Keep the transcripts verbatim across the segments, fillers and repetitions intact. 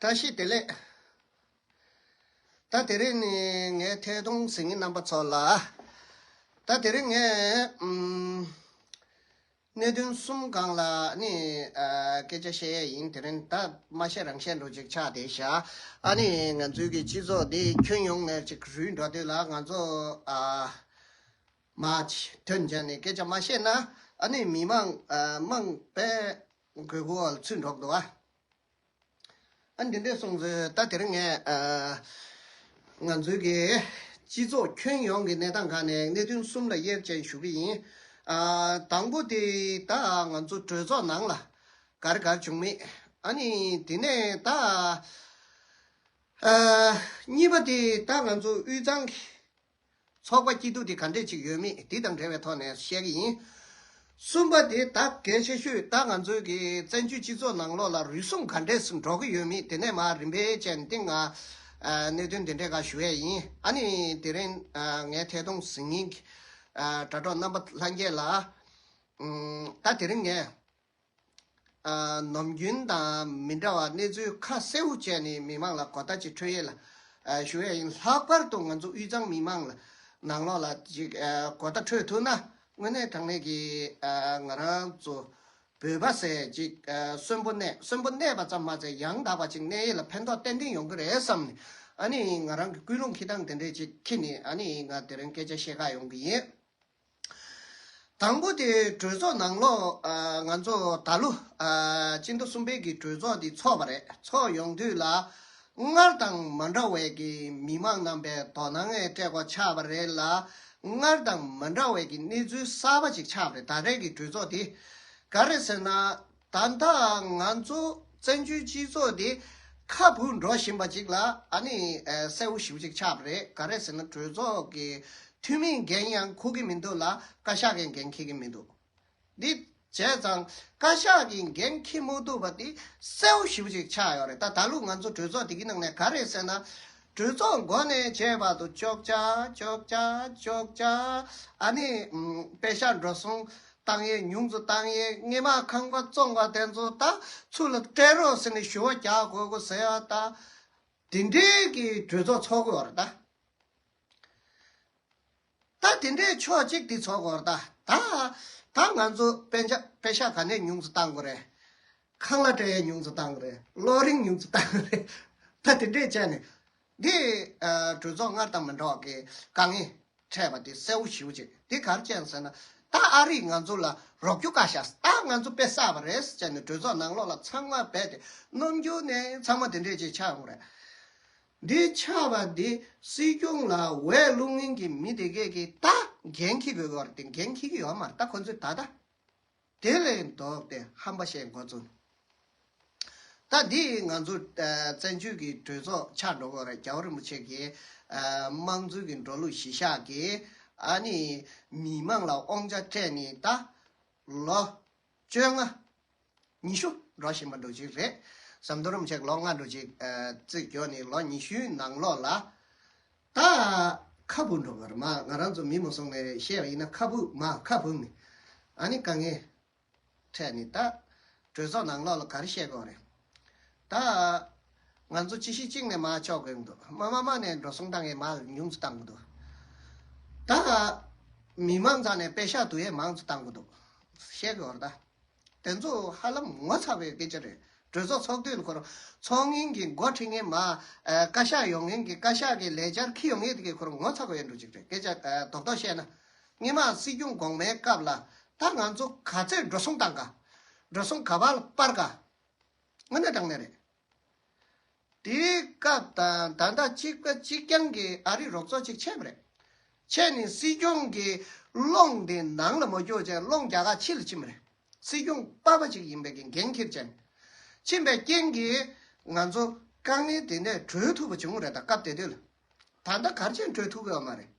བཀྲ་ཤིས་བདེ་ལེགས། ད་དེ་རིང་ནི་ངའི་ཐད་གཏོང་གཟིགས་མཁན་རྣམ་པ་ཚོ་ལ། ད་དེ་རིང་ངས་ཨམ། གནད་དོན་གསུམ་སྒང་ལ་ནི་ཨ། སྐད་ཆ་བཤད་ཡས་ཡིན། དེ་རིང་ད་མ་བཤད་རང་བཤད་འགྲོ་ཅིག་ཆགས་བསྡད་ཤག་ཨ་ནི་ང་ཚོའི་གི་སྤྱི་ཚོགས་འདི་ཁྱོན་ཡོངས་ནས་ཅིག་རུལ་འགྲོ་དུས་ལ་ང་ཚོ་ཨ། མ་ཐོན་བྱས་ནས་སྐད་ཆ་མ་བཤད་ན་ཨ་ནི་མི་མང་ཨ། མང་པས་དགོས་མཁོ་ཚུད་འགྲོ་གི་འདུག་ཨ། ཨ་འདི་འདྲས་སོང་ཚེ་ད་དེ་རིང་ངས་ཨ། ང་ཚོའི་གི་སྤྱི་ཚོགས་ཁྱོན་ཡོངས་ཀྱི་གནས་སྟངས་སྒང་ནས་གནད་དོན་གསུམ་ལ་དབྱེ་བ་ཅན་ཞུ་གི་ཡིན། ཨ། དང་པོ་དེ་ད་ང་ཚོ་གྲོས་ཚོགས་ནང་ལ་ག་རེ་ག་རེ་བྱུང་མེད། ཨ་ནི་དེ་ནས་ད་ཨ། གཉིས་པ་དེ་ད་ང་ཚོ་དབུས་གཙང་གི་ཚོགས་པ་སྐྱིད་སྡུག་དེ་ག་འདྲས་ཅིག་ཡོད་མེད་དེ་དང་འབྲེལ་བའི་ཐོག་ནས་བཤད་ཀྱི་ཡིན། གསུམ་པ་དེ་ད་གལ་ཆེ་ཤོས་ད་ང་ཚོའི་གི་བཙན་བྱོལ་སྤྱི་ཚོགས་ནང་ལོགས་ལ་རུལ་སུངས་ག་འདྲས་སུ་འགྲོ་གི་ཡོད་མེད་དེ་ནས་མར་རིམ་པས་བྱས་ནས་སྟེང་ང་ཨ། གནད་དོན་དེ་འདྲས་ཁ་ཞུ་ཡས་ཡིན། ཨ་ནི་དེ་རིང་ཨ། ངའི་ཐད་གཏོང་གཟིགས་མཁན་གྱི་ཨ། དྲ་གྲོགས་རྣམ་པ་ལྷན་རྒྱས་ལ་ཨུམ། ད་དེ་རིང་ངས་ཨ། ནམ་རྒྱུན་དང་མི་འདྲ་བ་གནས་ཚུལ་ཁ་གསལ་པོ་བྱས་ནས་མི་མང་ལ་གོ་བརྡ་ཅིག་འཕྲོད་ཡས་ལ་ཨ། ཞུ་ཡས་ཡིན། ལྷག་པར་དུ་ང་ཚོ་དབུས་གཙང་མི་མང་ལ་ནང་ལོགས་ལ་ཅིག་ཨ། གོ་བརྡ་འཕྲོད་ཐུབ་ན་དངོས་གནས་དྲང་གནས་ཀྱི་ཨ། ང་རང་ཚོ་བོད་པ་ཟེར་ཅིག་ཨ། གསོན་པོ་གནས་གསོན་པོ་གནས་པ་ཙམ་མ་ཟད་ཡང་དག་པ་ཅིག་གནས་ཡས་ལ་ཕན་ཐོགས་ཏན་ཏན་ཡོང་གི་རེད་བསམ་ནས་ཨ་ནི་ང་རང་གི་ཀུན་སློང་འཁྱེར་སྟངས་དེ་འདྲས་ཅིག་འཁྱེར་ནས་ཨ་ནི་ང་དེ་རིང་སྐད་ཆ་བཤད་ག་ཡོང་གི་ཡིན། དང་པོ་དེ་གྲོས་ཚོགས་ནང་ལོགས་ཨ། ང་ཚོ་ད་ལོ་ཨ། སྤྱི་ཟླ་གསུམ་པའི་གི་གྲོས་ཚོགས་འདི་ཚོགས་པ་རེད། ཚོགས་ཡོང་དུས་ལ་སྔར་དང་མ་འདྲ་བའི་གི་མི་མང་རྣམ་པས་དོ་སྣང་ངས་སྤྲད་དགོས་ཆགས་པ་རེད་ལ། སྔར་དང་མ་འདྲ་བའི་གི་གནས་ཚུལ་གསར་པ་ཅིག་ཆགས་པ་རེད། ད་རེས་ཀྱི་གྲོས་ཚོགས་འདི་ག་རེ་ཟེར་ན། ད་ལྟ་ང་ཚོ་བཙན་བྱོལ་སྤྱི་ཚོགས་འདི་ཁ་བུབ་འགྲོ་བཞིན་པ་ཅིག་ལ་ཨ་ནི་ཨ། གསལ་པོ་ཞེ་པོ་ཅིག་ཆགས་པ་རེད། ག་རེ་ཟེར་ན་གྲོས་ཚོགས་ཀྱི་འཐུས་མིའི་འགན་ཡང་འཁུར་གྱི་མི་འདུག་ལ་བཀའ་ཤག་གི་འགན་འཁྱེར་གྱི་མི་འདུག་འདི་བྱས་ཙང་བཀའ་ཤག་གི་འགན་འཁྱེར་མ་ཐུབ་པ་འདི་གསལ་པོ་ཞེ་པོ་ཅིག་ཆགས་ཡོད་རེད། ད་ད་ལོ་ང་ཚོ་གྲོས་ཚོགས་འདི་གི་ནང་ནས་ག་རེ་ཟེར་ན། གྲོས་ཚོགས་འགོ་ནས་བྱས་བར་དུ་ཅོག་ཅག་ཅོག་ཅག་ཅོག་ཅག་ཨ་ནི་ཨམ། པེ་ཤག་འགྲོ་སོང་བཏང་ཡས་ཉུང་ཙམ་བཏང་ཡས། སྔས་མ་ཁང་པ་བཙོང་བ་དེ་ཚོ་ད་ཚུར་ལ་སྤྲད་རོགས་ཟེར་ནས་ཞུ་བ་རྒྱག་དགོས་དགོས་ཟེར་ཡ་ད། དེ་འདྲའི་གི་གྲོས་ཚོགས་ཚོགས་དགོས་རེད་ད། ད་དེ་འདྲའི་ཕྱོགས་གཅིག་དེ་ཚོགས་དགོས་རེད་ད། ད་ད་ང་ཚོ་པེ་ཤག་པེ་ཤག་ག་ནས་ཉུང་ཙམ་བཏང་དགོས་རེད། ཁང་གླ་སྤྲད་ཡས་ཉུང་ཙམ་བཏང་དགོས་རེད། གློག་རིན་ཉུང་ཙམ་བཏང་དགོས་རེད། ད་དེ་འདྲས་བྱས་ནས་འདི་ཨ། གྲོས་ཚོགས་སྔར་དང་མི་འདྲ་བ་གི་དཀའ་ངལ་འཕྲད་པ་དེ་གསལ་པོ་ཞེ་པོ་ཅིག་དེ་ག་རེ་བྱས་ཟེར་ན། ད་ཨ་རིས་ང་ཚོ་ལ་རོགས་སྐྱོར་བཀའ་ཤག་ད་ང་ཚོ་དཔེ་བསགས་པ་རེད་ཟེར་བྱས་ནས་གྲོས་ཚོགས་ནང་ལོགས་ལ་ཚང་མ་རྦད་དེ་གནོང་རྒྱུ་ནས་ཚང་མ་དེ་འདྲས་ཅིག་ཆགས་ཡོང་རེད། འདི་ཆགས་པ་འདི་སྲིད་སྐྱོང་ལ་འོས་བླུག་མཁན་གྱི་མི་དེ་གས་ཀྱིས་ད་འགན་འཁྱེར་དགོས་ཀྱི་ཡོད་རེད་དེ། འགན་འཁྱེར་གྱི་ཡོད་མ་རེད། ད་ཁོ་ཚོས་ད་ད་དེ་ལས་ལྡོག་སྟེ་ཧམ་པ་བཤད་འགོ་བཙུགས། ད་འདི་ང་ཚོ་ཨ། བཙན་བྱོལ་གྱི་གྲོས་ཚོགས་ཆགས་འགྲོ་གི་རེད། རྒྱལ་བ་རིན་པོ་ཆེ་གིས་ཨ། དམངས་གཙོའི་གི་འགྲོ་ལུགས་གཞི་བཞག་གིས་ཨ་ནི་མི་མང་ལ་དབང་ཆ་སྤྲད་ནས་ད་ལོ་བཅོ་ལྔ་ཉི་ཤུ་འགྲོ་བཞིན་པ་འདྲ་ཅིག་རེད། ཟམ་གདོང་རིན་པོ་ཆེ་ལོ་ལྔ་འདྲ་ཅིག་ཨ། རྩིས་རྒྱག་ནས་ལོ་ཉི་ཤུའི་ནང་ལོགས་ལ་ད་ཁ་བུབ་འགྲོ་གི་རེད། མ་ང་རང་ཚོ་མི་མ་བཟུང་ནས་བཤད་པ་ཡིན་ན་ཁ་བུབ་མ་ཁ་བུབ་ནས་ཨ་ནི་དཀའ་ངལ་འཕྲད་ནས་ད་གྲོས་ཚོགས་ནང་ལོགས་ལ་ག་རེ་བཤད་དགོས་རེད། ད་ང་ཚོ་ཅི་ཞིག་གཅིག་ནས་མར་ཆོག་དགོས་འདུག་མ་མ་མ་ནས་འགྲོ་སོང་བཏང་ཡས་མར་ཉུང་ཙམ་བཏང་གི་འདུག་ད་མི་མང་རྩ་ནས་པེ་ཤག་བསྡུ་ཡས་མང་ཙམ་བཏང་གི་འདུག་བཤད་དགོས་རེད་ད། དེ་ཚོ་ཧ་ལམ་ངོ་ཚ་བའི་སྐད་ཆ་རེད། གྲོས་ཚོགས་ཚོགས་དུས་ལ་ཁོ་རང་ཚོགས་མཁན་གྱི་འགོ་ཁྲིད་མཁན་མ་ཨ། བཀའ་ཤག་ཡོང་མཁན་གྱི་བཀའ་ཤག་གི་ལས་འཆར་འཁྱེར་ཡོང་མཁན་དེ་གས་ཁོ་རང་ངོ་ཚ་དགོས་ཡ་འདྲ་ཅིག་རེད། སྐད་ཆ་ཨ། རྡོག་རྡོག་བཤད་ན། སྔོན་མ་སྲིད་སྐྱོང་གོང་མའི་སྐབས་ལ་ད་ང་ཚོ་ག་ཚོད་འགྲོ་སོང་བཏང་ག་འགྲོ་སོང་ག་པར་སྤར་ག་དངོས་གནས་དྲང་གནས་རེད། དེའི་སྐབས་དང་ད་ལྟ་གཅིག་པ་གཅིག་རྐྱང་གི་ཨ་རི་རོགས་ཚོགས་ཅིག་ཆད་པ་རེད། ཆད་ནས་སྲིད་སྐྱོང་གི་སློང་དེ་ནང་ལ་མ་འཇུག་བྱས་སློང་རྒྱ་གར་ཕྱི་ལ་ཕྱིན་པ་རེད། སྲིད་སྐྱོང་པ་ཕ་ཅིག་ཡིན་པའི་གི་འགན་འཁྱེར་བྱས་ནས་ཕྱིན་པའི་རྐྱེན་གྱིས་ང་ཚོ་དཀའ་ངལ་དེ་ནས་གྲོལ་ཐུབ་པ་བྱུང་རེད། ད་སྐབས་དེ་དུས་ལ་ད་ལྟ་ག་རེ་བྱས་ནས་གྲོལ་ཐུབ་ཀྱི་ཡོད་མ་རེད།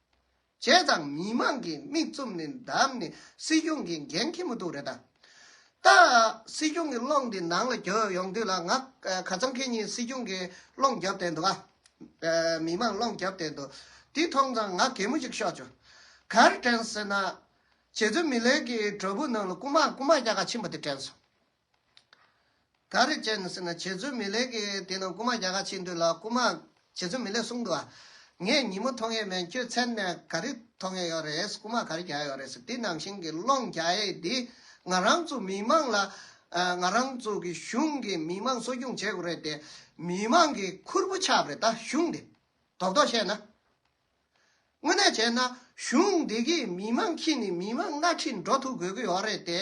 བྱས་ཙང་མི་མང་གིས་མིག་བཙུམ་ནས་བསྡད་ནས་སྲིད་སྐྱོང་གི་འགན་འཁྱེར་མི་ཐུབ་རེད་ད། ད་སྲིད་སྐྱོང་གི་སློང་འདི་ནང་ལ་རྒྱག་ཡོང་དུས་ལ་ང་ཁ་སང་ཁེ་ཉིན་སྲིད་སྐྱོང་གི་སློང་བརྒྱབ་བསྡད་འདུག་ཨ། མི་མང་སློང་བརྒྱབ་བསྡད་འདུག་དེ་མཐོང་ཙང་ང་གད་མོ་ཅིག་ཤོར་བྱུང་། ག་རེ་དྲན་ཟེར་ན། རྗེ་བཙུན་མི་ལའི་གི་བྲག་ཕུག་ནང་ལ་རྐུ་མ་རྐུ་མ་རྒྱག་ག་ཕྱིན་པ་དེ་དྲན་སོང་། ད་རེས་བྱས་ནས་ཟེར་ན་རྗེ་བཙུན་མི་ལས་ཀྱི་དེ་ནང་རྐུ་མ་རྒྱག་ག་ཕྱིན་དུས་ལ་རྐུ་མ། རྗེ་བཙུན་མི་ལས་གསུངས་འདུག་ཨ། ངས་ཉིན་མོ་མཐོང་ཡས་མེད། ཁྱོད་མཚན་ནས་ག་རེ་མཐོང་ཡས་ཡོད་རེད། རྐུ་མ་ག་རེ་རྒྱག་ཡོད་རེད་ཟེར། དེ་ནང་བཞིན་གྱི་སློང་རྒྱག་ཡས་དེ་ང་རང་ཚོ་མི་མང་ལ། ཨ། ང་རང་ཚོ་གི་གཞུང་གི་མི་མང་གསོ་སྐྱོང་བྱེད་དགོས་རེད་དེ། མི་མང་གི་ཁུར་པོ་ཆགས་པ་རེད་ད། གཞུང་དེ་རྡོག་རྡོག་བཤད་ན། དངོས་གནས་བྱས་ན་གཞུང་འདི་གིས་མི་མང་ཁྱེར་ནས་མི་མང་སྣེ་ཁྲིད་འགྲོ་ཐུབ་དགོས་ཀྱི་ཡོད་རེད་དེ།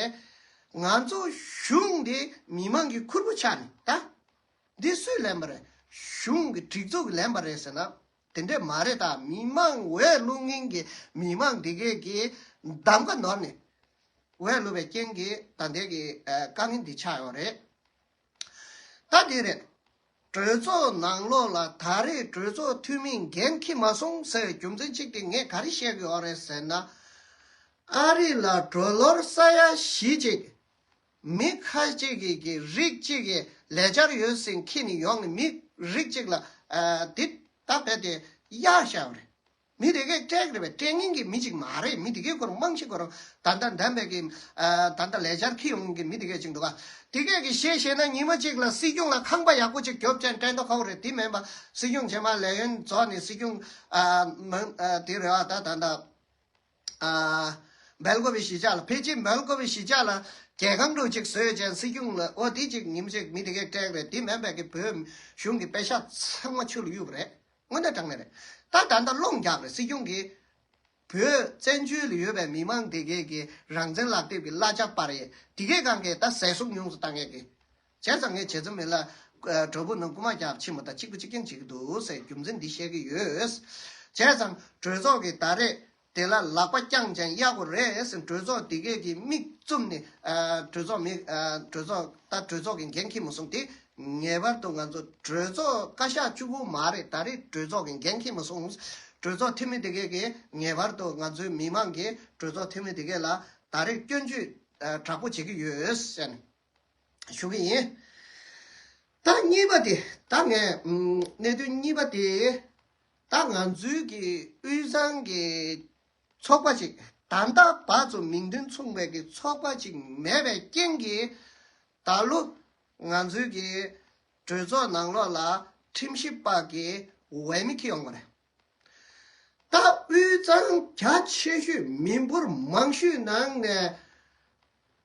ང་ཚོ་གཞུང་འདི་མི་མང་གི་ཁུར་པོ་ཆགས་ནས་ད། འདི་སུས་ལེན་པ་རེད། གཞུང་གི་སྒྲིག་འཛུགས་ཀྱིས་ལེན་པ་རེད་ཟེར་ན། དེ་འདྲས་མ་རེད་ད། མི་མང་འོས་བླུག་མཁན་གྱི་མི་མང་འདི་གས་ཀྱིས་གདམ་ག་ནོར་ནས་འོས་བླུགས་པའི་རྐྱེན་གྱིས་ད་ལྟའི་གི་ཨ་དཀའ་ངལ་འདི་ཆགས་ཡོད་རེད། ད་འདི་རེད། གྲོས་ཚོགས་ནང་ལོགས་ལ་ད་རེས་གྲོས་ཚོགས་འཐུས་མི་འགན་འཁྱེར་མ་སོང་ཟེར་བའི་རྒྱུ་མཚན་གཅིག་དེ་ངས་ག་རེ་བཤད་ཀྱི་ཡོད་རེད་ཟེར་ན། ཨ་རི་ལ་ཌོ་ལར་ས་ཡ་བཞི་ཅིག་མི་ཁ་ཅིག་གི་གི་རིགས་གཅིག་གི་ལས་འཆར་ཡོད་ཟེར་འཁྱེར་ནས་ཡོང་ནས་མི་རིགས་གཅིག་ལ་ཨ་འདི་ད་རྦད་དེ་གཡར་བཞག་པ་རེད། མི་དེ་གས་སྤྲད་ཀྱི་རེད་པས། སྤྲད་མཁན་གྱི་མི་ཅིག་མ་རེད། མི་དེ་གས་ཁོ་རང་རྨང་གཞི་ཁོ་རང་ད་ལྟ་འདམ་པའི་གི་ཨ་ད་ལྟ་ལས་འཆར་འཁྱེར་ཡོང་མཁན་གྱི་མི་དེ་གས་ཅིག་འདུག་ག་དེ་གས་ཀྱི་བཤད་བཤད་ན་ཉི་མ་གཅིག་ལ་སྲིད་སྐྱོང་ལ་ཁང་པ་ཡག་པོ་ཅིག་རྒྱོབ་ཅན་སྤྲད་མདོག་ཁ་པོ་རེད། དེ་མིན་པ་སྲིད་སྐྱོང་རྗེས་མ་ལས་ཡུན་རྫོགས་ནས་སྲིད་སྐྱོང་ཨ་མང་ཨ་དེ་རེད་བ། ད་ད་ལྟ་ཨ་སྦེལ་ཀོབ་གཞིས་ཆགས་ལ་ཕལ་ཆེར་སྦེལ་ཀོབ་གཞིས་ཆགས་ལ་རྒྱལ་ཁང་འདྲ་ཅིག་བཟོས་ཅན་སྲིད་སྐྱོང་ལ་ཨོ་དེ་ཅིག་ཉིན་ཅིག་མི་དེ་གས་སྤྲད་རེད། དེ་མིན་པའི་གི་བོད་གཞུང་གི་པེ་ཤག་ཚང་མ་ཆུ་ལ་གཡུགས་པ་རེད། དངོས་གནས་དྲང་གནས་རེད། ད་ད་ལྟ་སློང་རྒྱག་རེད། སྲིད་སྐྱོང་གིས་བོད་བཙན་བྱོལ་ལ་ཡོད་པའི་མི་མང་དེ་གས་ཀྱི་རང་བཙན་ལག་དེབ་ཀྱི་གླ་ཆ་སྤར་ཡས་དེ་གས་གང་གས་ད་ཟས་སུབ་ཉུང་སུ་བཏང་ཡས་ཀྱི། བྱས་ཙང་ངས་བྱས་ཙམ་མེད་ལ་གྲོས་པོ་ནང་རྐུ་མ་རྒྱག་ཕྱིན་པ་དང་གཅིག་པ་གཅིག་རྐྱང་བྱེད་ཀྱི་འདུག་ཟེར་རྒྱུ་མཚན་འདི་བཤད་ཀྱི་ཡོད། བྱས་ཙང་གྲོས་ཚོགས་ཀྱིས་ད་རེས་དེ་ལ་ལག་པ་བརྐྱངས་ཀྱང་ཡག་པོ་རེད་ཟེར། གྲོས་ཚོགས་དེ་གས་ཀྱི་མིག་བཙུམ་ནས་ཨ་གྲོས་ཚོགས་མི་ཨ་གྲོས་ཚོགས་ད་གྲོས་ཚོགས་ཀྱི་འགན་འཁྱེར་མ་སོང་དེ། ངེས་པར་དུ་ང་ཚོ་གྲོས་ཚོགས་བཀའ་ཤག་གཅིག་པོ་མ་རེད། ད་རེས་གྲོས་ཚོགས་ཀྱི་འགན་འཁྱེར་མ་སོང་། གྲོས་ཚོགས་འཐུས་མི་དེ་གས་ཀྱིས་ངེས་པར་དུ་ང་ཚོའི་མི་མང་གིས་གྲོས་ཚོགས་འཐུས་མི་དེ་གས་ལ་ད་རེས་སྐྱོན་བརྗོད་ཨ་དྲག་པོ་བྱེད་ཀྱི་ཡོད་ཟེར་ནས་ཞུ་གི་ཡིན། ད་གཉིས་པ་དེ་ད་ངས་ཨམ་གནད་དོན་གཉིས་པ་དེ་ད་ང་ཚོའི་གི་དབུས་གཙང་གི་ཚོགས་པ་ཅིག་ད་ལྟ་བར་དུ་མིང་དོན་མཚུངས་པའི་གི་ཚོགས་པ་ཅིག་མེད་པའི་རྐྱེན་གྱིས་ད་ལོ་ང་ཚོའི་གི་གྲོས་ཚོགས་ནང་ལོགས་ལ་ཁྲིམས་ཞིབ་པ་གི་འོས་མི་འཁྱེར་ཡོང་གི་རེད། ད་དབུས་གཙང་རྒྱ་ཆེ་ཤོས་མི་འབོར་མང་ཤོས་ནང་ནས་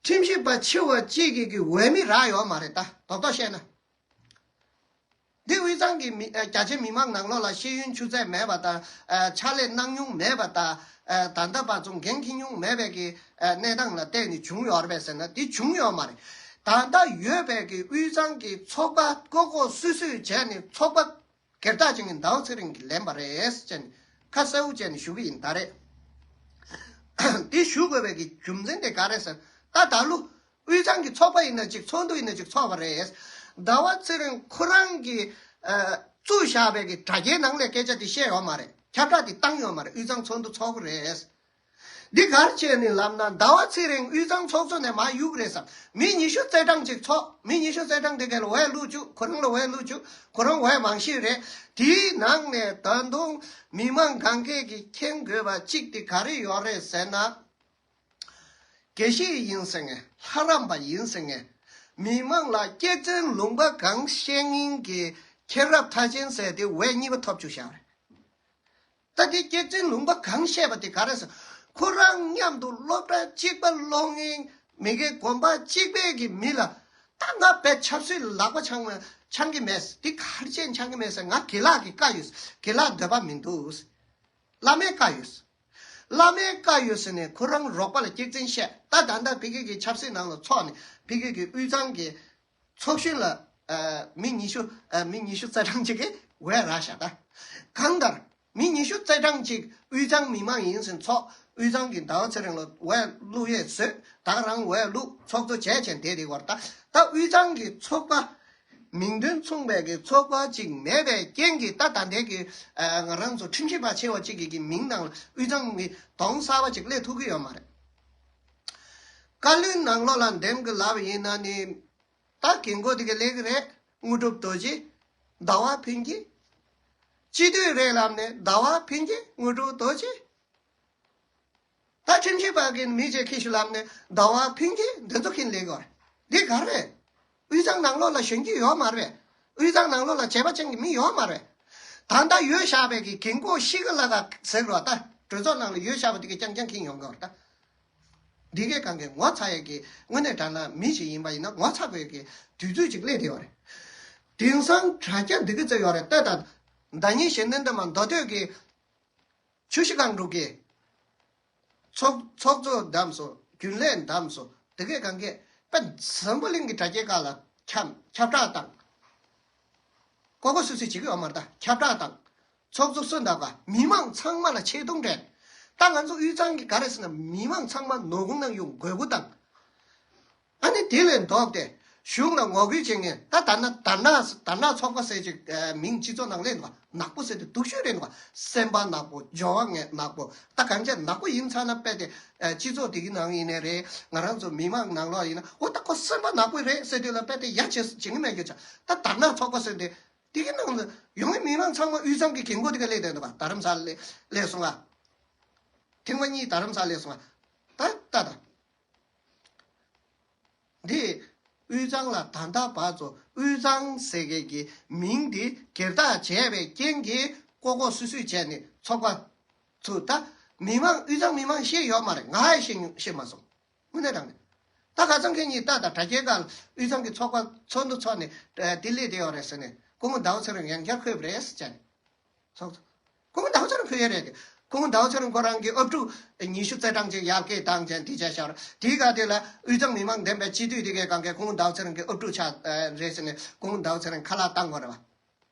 ཁྲིམས་ཞིབ་པ་ཆེ་བ་གཅིག་གི་གི་འོས་མི་རག་ཡོད་མ་རེད། ད་རྡོག་རྡོག་བཤད་ན། འདི་དབུས་གཙང་གི་མི་ཨ་རྒྱ་ཆེ་མི་མང་ནང་ལོགས་ལ་ཤེས་ཡོན་ཆུ་ཚད་མེད་པ་དང་ཨ་ཕྱག་ལས་གནང་མྱོང་མེད་པ་དང་ཨ་ད་ལྟ་བར་དུ་འགན་འཁྱེར་མྱོང་མེད་པའི་གི་ཨ་གནས་སྟངས་ལ་བལྟས་ནས་བྱུང་ཡོད་རེད་པས་ཟེར་ན་འདི་བྱུང་ཡོད་མ་རེད། ད་ལྟ་ཡོད་པའི་གི་དབུས་གཙང་གི་ཚོགས་པ་ལྐོག་ལྐོག་སུད་སུད་བྱས་ནས་ཚོགས་པ་སྒེར་བདག་ཅན་གྱི་ཟླ་བ་ཚེ་རིང་གིས་ལེན་པ་རེད་ཅེས་ཁ་གསལ་པོ་བྱས་ནས་ཞུ་གི་ཡིན། ད་རེད་འདི་ཞུ་དགོས་པའི་གི་རྒྱུ་མཚན་དེ་ག་རེད་ཟེར་ན་ད་ད་ལོ་དབུས་གཙང་གི་ཚོགས་པ་ཡིན་ན་ཅིག་ཚོགས་འདུ་ཡིན་ན་ཅིག་ཚོགས་པ་རེད། ཟླ་བ་ཚེ་རིང་ཁོ་རང་གིས་ཨ་བཙུགས་བཞག་པའི་གི་དྲ་རྒྱའི་ནང་ལས་སྐད་ཆ་དེ་བཤད་ཡོད་མ་རེད། ཁྱབ་བསྒྲགས་དེ་བཏང་ཡོད་མ་རེད། དབུས་གཙང་ཚོགས་འདུ་ཚོགས་ཀྱི་རེད། འདི་གར་བྱས་ནས་ལབ་ན་ཟླ་བ་ཚེ་རིང་དབུས་གཙང་ཚོགས་གཙོ་ནས་མར་གཡུག་རེད་བསམ། མི་ཉི་ཤུ་རྩ་གྲངས་ཅིག་ཚོགས། མི་ཉི་ཤུ་རྩ་གྲངས་དེ་ག་ལ་འོས་བླུགས་བཅུག་ཁོ་རང་ལ་འོས་བླུགས་བཅུག་ཁོ་རང་འོས་མང་ཤོས་རེད། དེའི་ནང་ནས་ད་དུང་མི་མང་གང་གས་ཀྱིས་མཁྱེན་དགོས་པ་གཅིག་དེ་ག་རེ་ཡོད་རེད་ཟེར་ན། དགེ་བཤེས་ཡིན་ཟེར་མཁན། ལྷ་རམས་པ་ཡིན་ཟེར་མཁན། མི་མང་ལ་སྐྱག་རྫུན་ལུང་པ་གང་བཤད་མཁན་གྱི་མཁྱེན་རབ་མཐར་ཕྱིན་ཟེར་དེ་འོས་གཉིས་པ་ཐོབ་བཅུག་བཞག་རེད། ད་དེ་སྐྱག་རྫུན་ལུང་པ་གང་བཤད་པ་དེ་ག་རེ་ཟེར། ཁོ་རང་མཉམ་དུ་སློབ་གྲྭ་གཅིག་པ་སློབ་མཁན་མི་དགེ་དགོན་པ་གཅིག་པའི་གི་མི་ལ་ད་ང་དཔེ་ཆབ་སྲིད་ལ་ལག་པ་འཆང་མ་འཆང་གི་མེད། དེ་ག་རེ་བྱས་འཆང་གི་མེད་ཟེར། ང་དགེ་ལགས་ཀྱི་བཀའ་ཡོད། དགེ་ལགས་འདོད་པ་མི་འདུག་བླ་མའི་བཀའ་ཡོད། བླ་མའི་བཀའ་ཡོད་ཟེར་ནས་ཁོ་རང་རོགས་པ་ལ་སྐྱག་རྫུན་བཤད། ད་ད་ལྟ་ཕ་གི་གི་ཆབ་སྲིད་ནང་ལ་ཚོགས་ནས་ཕ་གི་གི་དབུས་གཙང་གི་ཚོགས་གཞོན་ལ་ཨ་མི་ཉི་ཤུ་ཨ་མི་ཉི་ཤུ་རྩ་གྲངས་ཅིག་གིས་འོས་རག་ཤག་ད་གང་ལྟར་མི་ཉི་ཤུ་རྩ་གྲངས་ཅིག་དབུས་གཙང་མི་མང་ཡིན་ཟེར་ཚོགས། དབུས་གཙང་གི་ཟླ་བ་ཚེ་རིང་ལ་འོས་བླུག་ཡས་བཟོས། ད་ག་རང་འོས་བླུག་ཚོགས་གཙོ་བྱས་བྱས་བསྡད་དེ་བར་ད་ད་དབུས་གཙང་གི་ཚོགས་པ་མིང་དོན་མཚུངས་པའི་གི་ཚོགས་པ་ཅིག་མེད་པའི་རྐྱེན་གྱིས་ད་ད་ལྟའི་གི་ཨ་ང་རང་ཚོ་ཁྲིམས་ཞིབ་པ་ཆེ་བ་ཅིག་གི་གི་མིང་ནང་ལ་དབུས་གཙང་གི་གདོང་གསར་པ་ཅིག་སླེབས་ཐུབ་ཀྱི་ཡོད་མ་རེད། བཀའ་བློན་ནང་ལོགས་ལ་འདེམས་གི་ལབ་ཡིན་ན་ནི། ད་རྒན་གོག་དེ་ག་ལས་ཀྱི་རེད། དངོས་གྲུབ་རྡོ་རྗེ། ཟླ་བ་ཕུན་སྐྱིད། སྤྱི་འཐུས་རེད་ལབ་ནས་ཟླ་བ་ཕུན་སྐྱིད་དངོས་གྲུབ་རྡོ་རྗེ། ད་ཁྲིམས་ཞིབ་པ་གི་མི་བྱེད་ཁྱི་ཞིག་ལབ་ནས་ཟླ་བ་ཕུན་སྐྱིད་འདི་ཚོ་ཁྱི་ལས་ཀྱི་རེད། འདི་ག་རེད། དབུས་གཙང་ནང་ལོགས་ལ་གཞོན་སྐྱེས་ཡོད་མ་རེད། དབུས་གཙང་ནང་ལོགས་ལ་བྱས་པ་ཅན་གྱི་མི་ཡོད་མ་རེད། ད་ལྟ་ཡོད་བཞག་པའི་གི་རྒན་གོག་ཤི་གི་ལ་ག་ཟེར་རོ། ད་གྲོས་ཚོགས་ནང་ལ་ཡོད་བཞག་པ་དེ་གི་རྐྱང་རྐྱང་ཁྱེར་ཡོང་གི་རེད་ད། འདི་གའི་གང་གི་ངོ་ཚ་ཡས་ཀྱི་དངོས་གནས་དྲང་གནས་མི་ཞིག་ཡིན་པ་ཡིན་ན་ངོ་ཚ་དགོས་ཀྱི་དུས་ཚོད་ཅིག་སླེབས་བསྡད་ཡོད་རེད། དེང་སང་དྲ་རྒྱ་འདི་གི་ཚོད་ཡོད་རེད་ལྟ་ད། ཟླ་ཉིན་གཞོན་ནུ་འདི་མ་མདོ་སྟོད་ཀྱི་ཆུ་བཞི་སྒང་དྲུག་གི་ཚོགས་ཚོགས་གཙོ་བདམས་སོ། རྒྱུན་ལས་བདམས་སོ། དེ་གས་གང་གས་དཔེ་འཛམ་བུ་གླིང་གི་དྲ་རྒྱའི་སྒང་ལ་ཁྱབ་ཁྱབ་བསྒྲགས་དང་། ཀོ་ཀོ་སུ་སུ་བྱེད་ཀྱི་ཡོད་མ་རེད་ད། ཁྱབ་བསྒྲགས་དང་། ཚོགས་གཙོ་སུ་འདུག་ག་མི་མང་ཚང་མ་ལ་ཆེ་མཐོང་སྤྲད། ད་ང་ཚོ་དབུས་གཙང་གི་ག་རེ་ཟེར་ན་མི་མང་ཚང་མ་ནོར་ཁུངས་ནང་ཡོང་དགོས་མཁོ་དང་། ཨ་ནི་དེ་ལས་ལྡོག་སྟེ་གཞུང་ལ་ངོ་རྒོལ་བྱེད་མཁན་ད་ད་ན་ད་ན་ད་ན་ཚོགས་པ་ཟེར་ཅིག་མིང་སྤྱི་ཚོགས་ནང་སླེབས་འདུག་ནག་པོ་ཟེར་དུས་སྡུག་ཤོས་རེད་འདུག་སེམས་པ་ནག་པོ། སྦྱོར་བ་ངན་ནག་པོ། ད་གང་ཅི་ནག་པོ་ཡིན་ཚར་ན་དཔེ་དེ་སྤྱི་ཚོགས་དེ་གི་ནང་ཡིན་ནའི་རེད། ང་རང་ཚོ་མི་མང་ནང་ལོགས་ཡིན་ན་འོ་ད་ཁོ་སེམས་པ་ནག་པོ་རེད་ཟེར་དུས་ལ་དཔེ་དེ་ཡ་བྱེད་བྱེད་ཀྱི་མེད་རྒྱུ་ཆ། ད་ད་ན་ཚོགས་པ་ཟེར་དེ་དེ་གི་ནང་ལ་ཡོང་གི་མི་མང་ཚང་མ་དབུས་གཙང་གི་རྒན་གོག་དེ་ག་སླེབས་བསྡད་འདུག་ག་རྡ་རམ་ས་ལ་སླེབས་སླེབས་སོང་ང་། ཐེངས་མ་གཉིས་རྡ་རམ་ས་ལ་སླེབས་སོང་ང་། ད་ད་ད། འདི་དབུས་གཙང་ལ་ད་ལྟ་བར་དུ་དབུས་གཙང་ཟེར་མཁན་གྱི་མིང་འདི་སྒེར་བདག་བྱས་པའི་རྐྱེན་གྱིས་ལྐོག་ལྐོག་སུད་སུད་བྱས་ནས་ཚོགས་པ་ཚུགས། ད་མི་མང་དབུས་གཙང་མི་མང་ཤེས་ཡོད་མ་རེད། ང་ཡང་ཤེས་ཤེས་མ་སོང་། དངོས་གནས་དྲང་གནས། ད་ཁ་སང་ཁ་ཉིན་ལྟ་དང་དྲ་རྒྱའི་སྒང་དབུས་གཙང་གི་ཚོགས་པ་ཚོགས་འདུ་ཚོགས་ནས་ལྡི་ལི་བསྡད་ཡོད་རེད་ཟེར་ནས་སྐུ་ངོ་ཟླ་བ་ཚེ་རིང་ཡང་བསྐྱར་འཁོད་པ་རེད་ཟེར་བྱས་ནས། ཚོགས་གཙོ། སྐུ་ངོ་ཟླ་བ་ཚེ་རིང་ཁོ་ཡོད་རེད་དེ། སྐུ་ངོ་ཟླ་བ་ཚེ་རིང་ཁོ་རང་གིས་ཨབ་ཕྲུག་ཉི་ཤུ་རྩ་གྲངས་ཅིག་ཡར་སྐད་བཏང་བྱས་དེ་བྱས་ཤར་དེའི་སྐབས་དེ་ལ་དབུས་གཙང་མི་མང་བདེན་པའི་སྤྱི་འཐུས་དེ་གའི་སྒང་གའི་སྐུ་ངོ་ཟླ་བ་ཚེ་རིང་གི་ཨབ་ཕྲུག་ཆགས་རེད་ཟེར་ནས་སྐུ་ངོ་ཟླ་བ་ཚེ་རིང་ཁ་ལག་བཏང་དགོས་རེད་བ།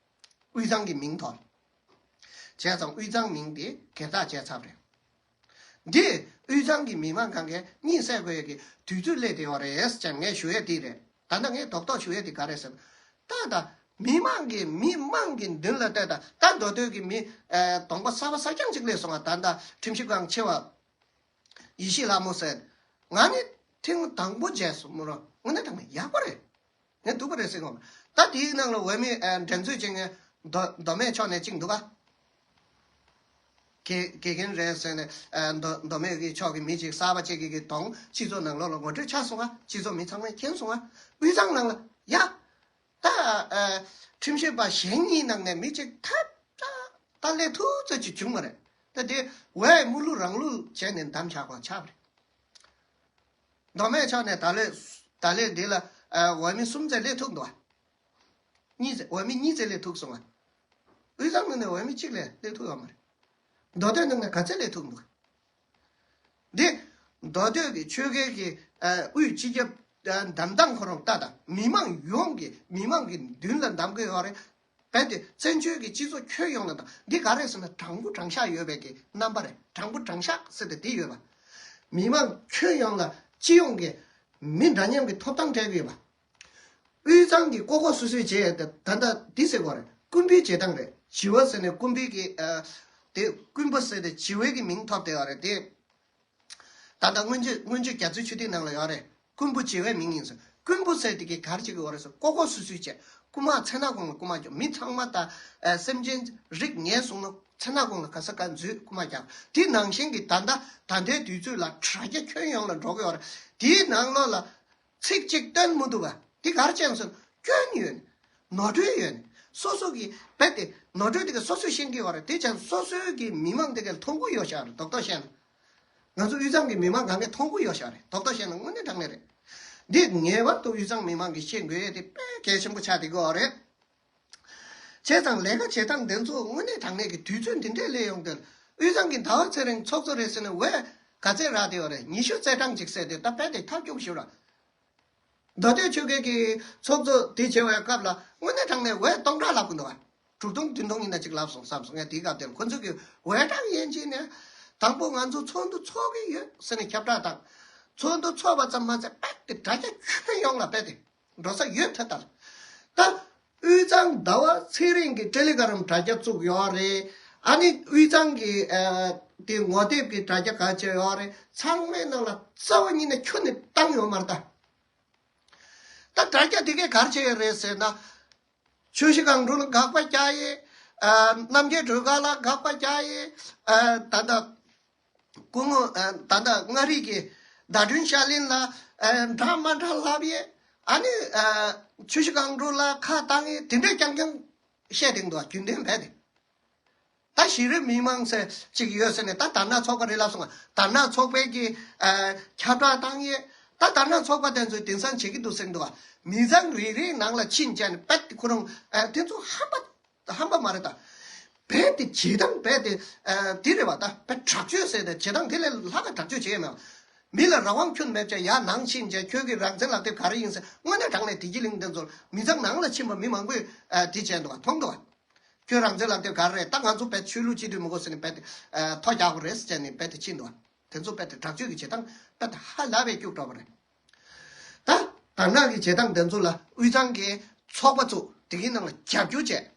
དབུས་གཙང་གི་མིང་ཐོག་བྱས་ཙང་དབུས་གཙང་མིང་དེ་སྒེར་བདག་བྱས་ཚར་རེད། འདི་དབུས་གཙང་གི་མི་མང་གང་གས་གཉིད་སད་དགོས་ཀྱི་དུས་ཚོད་སླེབས་བསྡད་ཡོད་རེད་ཅེས་ངས་ཞུ་ཡས་དེ་རེད། ད་ལྟ་ངས་རྡོག་རྡོག་ཞུ་ཡས་དེ་ག་རེད་ཟེར་ན། ད་ད་མི་མང་གི་མི་མང་གི་མདུན་ལ་བལྟས་ད་ད་མདོ་སྟོད་ཀྱི་མི་ཨ་གདོང་པ་གསར་པ་གསར་རྐྱང་ཅིག་སླེབས་སོང་ང་། ད་ད་ཁྲིམས་ཞིབ་ཁང་ཆེ་བ་ཡེ་ཤེས་ལྷ་མོ་ཟེར། ང་ནི་ཐེངས་དང་པོ་མཇལ་སོང་མོ་རོ། དངོས་གནས་དྲང་གནས་ཡག་པོ་རེད། ངས་སྡུག་པ་རེད་ཟེར་གོ། ད་དེའི་ནང་ལ་འོས་མི་ཨ་འགྲན་རྩོད་བྱེད་མཁན་མདོ་མདོ་སྨད་ཕྱོགས་ནས་གཅིག་འདུག་ག་དགེ་དགེ་རྒན་རེད་ཟེར་ནས་ཨ་མདོ་མདོ་སྨད་ཀྱི་ཕྱོགས་ཀྱི་མི་གཅིག་གསར་པ་གཅིག་གི་གི་གདོང་སྤྱི་ཚོགས་ནང་ལོགས་ལ་ངོ་སྤྲོད་ཆགས་སོང་ང་། སྤྱི་ཚོགས་མི་ཚང་མས་མཁྱེན་སོང་ང་། དབུས་གཙང་ནང་ལ་ཡ། ད་ཨ་ཁྲིམས་ཞིབ་པ་གཞན་གཉིས་ནང་ནས་མི་གཅིག་ཐབས་ད་ད་སླེབས་ཐུབ་ཚོད་ཅིག་བྱུང་བ་རེད། ད་དེ་འོས་མུ་ལུག་རང་ལུག་བྱས་ནས་བདམས་བཞག་པ་ཆགས་པ་རེད། མདོ་སྨད་ཕྱོགས་ནས་ད་ལོས་ད་ལོས་འདི་ལ་ཨ་འོས་མི་གསུམ་ཙམ་སླེབས་ཐུབ་འདུག་བ། གཉིས་ཙམ་འོས་མི་གཉིས་ཙམ་སླེབས་ཐུབ་སོང་ང་། དབུས་གཙང་ནང་ནས་འོས་མི་གཅིག་ལས་སླེབས་ཐུབ་ཡོད་མ་རེད། མདོ་སྟོད་ནང་ནས་ག་ཚད་སླེབས་ཐུབ་འདུག་འདི་མདོ་སྟོད་ཀྱི་ཆོལ་ཁའི་གི་ཨ་དབུས་སྤྱི་ཁྱབ་ཨ་བདམས་སྟངས་ཁོ་རང་ལྟ་དང་མི་མང་ཡོངས་ཀྱི་མི་མང་གི་མདུན་ལ་བདམས་དགོས་ཡོད་རེད། རྦད་དེ་བཙན་བྱོལ་གྱི་སྤྱི་ཚོགས་ཁྱོན་ཡོངས་ལ་དང་འདི་ག་རེ་ཟེར་ན་དྲང་པོ་དྲང་བཞག་ཡོད་པའི་གི་རྣམ་པ་རེད། དྲང་པོ་དྲང་བཞག་ཟེར་ཏེ་འདི་ཡོད་པ། མི་མང་ཁྱོན་ཡོངས་ལ་སྤྱི་ཡོངས་ཀྱི་མི་འདྲ་མཉམ་གྱི་ཐོབ་ཐང་སྤྲད་ཀྱི་ཡོད་པ། དབུས་གཙང་གི་ལྐོག་ལྐོག་སུད་སུད་བྱས་ཏེ་ད་ལྟ་འདི་ཟེར་དགོས་རེད། སྐུ་འབུལ་བྱེད་སྟངས་རེད། ཞི་བ་ཟེར་ནས་སྐུ་འབུལ་གྱི་ཨ་དེ་སྐུ་འབུལ་ཟེར་ཏེ་ཞི་བའི་གི་མིང་ཐོབ་བསྡད་ཡོད་རེད་དེ། ད་ལྟ་སྔོན་ཆད་སྔོན་ཆད་རྒྱ་མཚོའི་ཆུ་ཐིགས་ནང་ལ་ཡོད་རེད། སྐུ་འབུ་བྱེ་བའི་མིང་ཡིན་ཟེར། སྐུ་འབུ་ཟེར་དེ་གའི་ག་རེ་བྱེད་ཀྱི་ཡོད་རེད་ཟེར། ལྐོག་ལྐོག་སུད་སུད་བྱས། རྐུ་མ་མཚན་ནག་གོང་ལ་རྐུ་མ་རྒྱག་མི་ཚང་མ་ད་ཨ་སེམས་ཅན་རིགས་ངན་སོང་ན་མཚན་ནག་གོང་ལ་ག་ས་ག་འཛུལ་རྐུ་མ་རྒྱག་དེ་ནང་བཞིན་གྱི་ད་ལྟ་ད་ལྟའི་དུས་ཚོད་ལ་དྲ་རྒྱ་ཁྱོན་ཡོངས་ལ་འགྲོ་གི་ཡོད་རེད། དེའི་ནང་ལོགས་ལ་ཚིག་གཅིག་བཏོན་མི་འདུག་ག་དེ་ག་རེ་བྱས་ཟེར་ན་སྐྱོན་ཡོད་ནས། ནོར་འཁྲུལ་ཡོད་ནས། སོ་སོ་གི་རྦད་དེ་ནོར་འཁྲུལ་དེ་ག་སོ་སོས་ཤེས་ཀྱི་ཡོད་རེད། དེ་བྱས་སོ་སོའི་གི་མི་མང་དེ་ག་མཐོང་གི་ཡོད་ཤག་རེད། རྡོག་རྡོག་བཤད་ན། ང་ཚོ་དབུས་གཙང་གི་མི་མང་གང་གས་མཐོང་གི་ཡོད་ཤག་རེད། རྡོག་རྡོག་བཤད་ན་དངོས་གནས་དྲང་གནས་རེད། འདི་ངེས་པར་དུ་དབུས་གཙང་མི་མང་གིས་ཤེས་དགོས་ཡས་དེ་དཔེ་གལ་ཆེན་པོ་ཆགས་བསྡད་ཀྱི་ཡོད་རེད། བྱས་ཙང་ལས་ཀ་བྱེད་སྟངས་འདི་ཚོ་དངོས་གནས་དྲང་གནས་ཀྱི་དུས་ཚོད་འདི་འདྲས་སླེབས་ཡོང་དུས་དབུས་གཙང་གི་ཟླ་བ་ཚེ་རིང་ཚོགས་གཙོ་རེད་ཟེར་ནས་འོས་ག་ཚད་རག་བསྡད་ཡོད་རེད། ཉི་ཤུ་རྩ་གྲངས་ཅིག་ཟེར་དུས་ད་དཔེ་དེ་ཐབས་སྐྱོ་པོ་ཞིག་རེད། མདོ་སྟོད་ཆོལ་ཁའི་གི་ཚོགས་གཙོ་དེ་བྱེད་པའི་སྐབས་ལ་དངོས་གནས་དྲང་གནས་འོས་སྟོང་ཕྲག་ལབ་གི་འདུག་བ། དྲུག་སྟོང་བདུན་སྟོང་ཡིན་ན་ཅིག་ལབ་སོང་བསམ་སོང་། ངས་དེའི་སྐབས་དེར་ཁོ་ཚོ་གི་འོས་གྲངས་ཡན་ཆད་ནས་དང་པོ་ང་ཚོ་ཚོགས་འདུ་ཚོགས་ཀྱི་ཡོད་ཟེར་ནས་ཁྱབ་བསྒྲགས་བཏང་། ཚོགས་འདུ་ཚོགས་པ་ཙམ་མ་ཟད་རྦད་དེ་དྲ་རྒྱ་ཁྱོན་ཡོངས་ལ་རྦད་དེ་འགྲོ་ས་ཡོད་ཐད་ལྟར། ད་དབུས་གཙང་ཟླ་བ་ཚེ་རིང་གི་ཊེ་ལི་གྷ་རམ་དྲ་རྒྱ་བཙུགས་ཡོད་རེད། ཨ་ནི་དབུས་གཙང་གི་ཨ་དེ་ངོ་དེབ་ཀྱི་དྲ་རྒྱ་ག་ཚོད་ཡོད་རེད། ཚང་མའི་ནང་ལ་རྩ་བ་ཉིད་ནས་ཁྱོན་ནས་བཏང་ཡོད་མ་རེད་ད། ད་དྲ་རྒྱ་དེ་གས་ག་རེ་བྱས་ཡོད་རེད་ཟེར་ན། ཆུ་བཞི་སྒང་དྲུག་ལ་དགག་པ་རྒྱག་ཡས། ཨ་རྣམ་རྒྱལ་སྒྲོལ་དཀར་ལ་དགག་པ་རྒྱག་ཡས། ཨ་ད་ལྟ་སྐུ་ངོ་ཨ་ད་ལྟ་མངའ་རིས་ཀྱི་ཟླ་སྒྲོན་ཤར་གླིང་ལ་ཨ་འདྲ་མ་འདྲ་ལབ་ཡས། ཨ་ནི་ཆུ་བཞི་སྒང་དྲུག་ལ་ཁ་བཏང་ཡས་དེ་འདྲས་རྐྱང་རྐྱང་བཤད་བསྡད་འདུག་རྒྱུན་ལྡན་རྦད་དེ། ད་གཞི་རིམ་མི་མང་ཚོ་གཅིག་ཡོད་ཟེར་ནས་ད་དར་ནག་ཚོགས་པ་རེད་ལབ་སོང་ང་། དར་ནག་ཚོགས་པའི་གི་ཁྱབ་བསྒྲགས་བཏང་ཡས། ད་དར་ནག་ཚོགས་པ་དེ་ཚོས་དེང་སང་བྱེད་ཀྱི་འདུག་ཟེར་འདུག་མི་ཚང་རེ་རེའི་ནང་ལ་ཕྱིན་བྱས་ནས་རྦད་དེ་ཁོ་རང་དེ་ཚོ་ཧམ་པ། ཧམ་པ་མ་རེད་ད། རྦད་དེ་བྱེད་སྟངས་རྦད་དེ་ཨ་དེ་རེད་བ། ད་རྦད་དྲག་སྤྱོད་ཟེར་ཏེ་བྱེད་སྟངས་དེ་ལས་ལྷག་ག་དྲག་སྤྱོད་བྱེད་ཡས་མེད་བ། མི་ལ་རང་དབང་ཁྱོན་མེད་བྱས་ཡར་ནང་ཕྱིན་བྱས་ཁྱོད་ཀྱི་རང་བཙན་ལག་དེབ་ག་རེ་ཡིན་ཟེར། དངོས་གནས་དྲང་གནས་བདེ་སྐྱིད་གླིང་དེ་ཚོར་མི་ཚང་ནང་ལ་ཕྱིན་པ་མི་མང་པོས་ཨ་དེ་བྱས་འདུག་བ། མཐོང་འདུག་བ། ཁྱོད་རང་བཙན་ལག་དེབ་ག་རེ་རེད། ད་ང་ཚོ་རྦད་ཆོས་ལུགས་སྤྱི་འཐུས་མི་དགོས་ཟེར་ནས་རྦད་དེ་ཨ་ཐོ་རྒྱག་དགོས་རེད་ཟེར་ནས་རྦད་དེ་ཕྱིན་འདུག་བ། དེ་ཚོ་རྦད་དེ་དྲག་སྤྱོད་ཀྱི་བྱེད་སྟངས་རྦད་དེ་ཧ་ལས་པའི་སྐྱུག་བྲོ་བ་རེད། ད་དར་ནག་གི་བྱེད་སྟངས་དེ་ཚོ་ལ་དབུས་གཙང་གི་ཚོགས་པ་ཚོ་དེ་གའི་ནང་ལ་རྒྱབ་སྐྱོར་བྱས།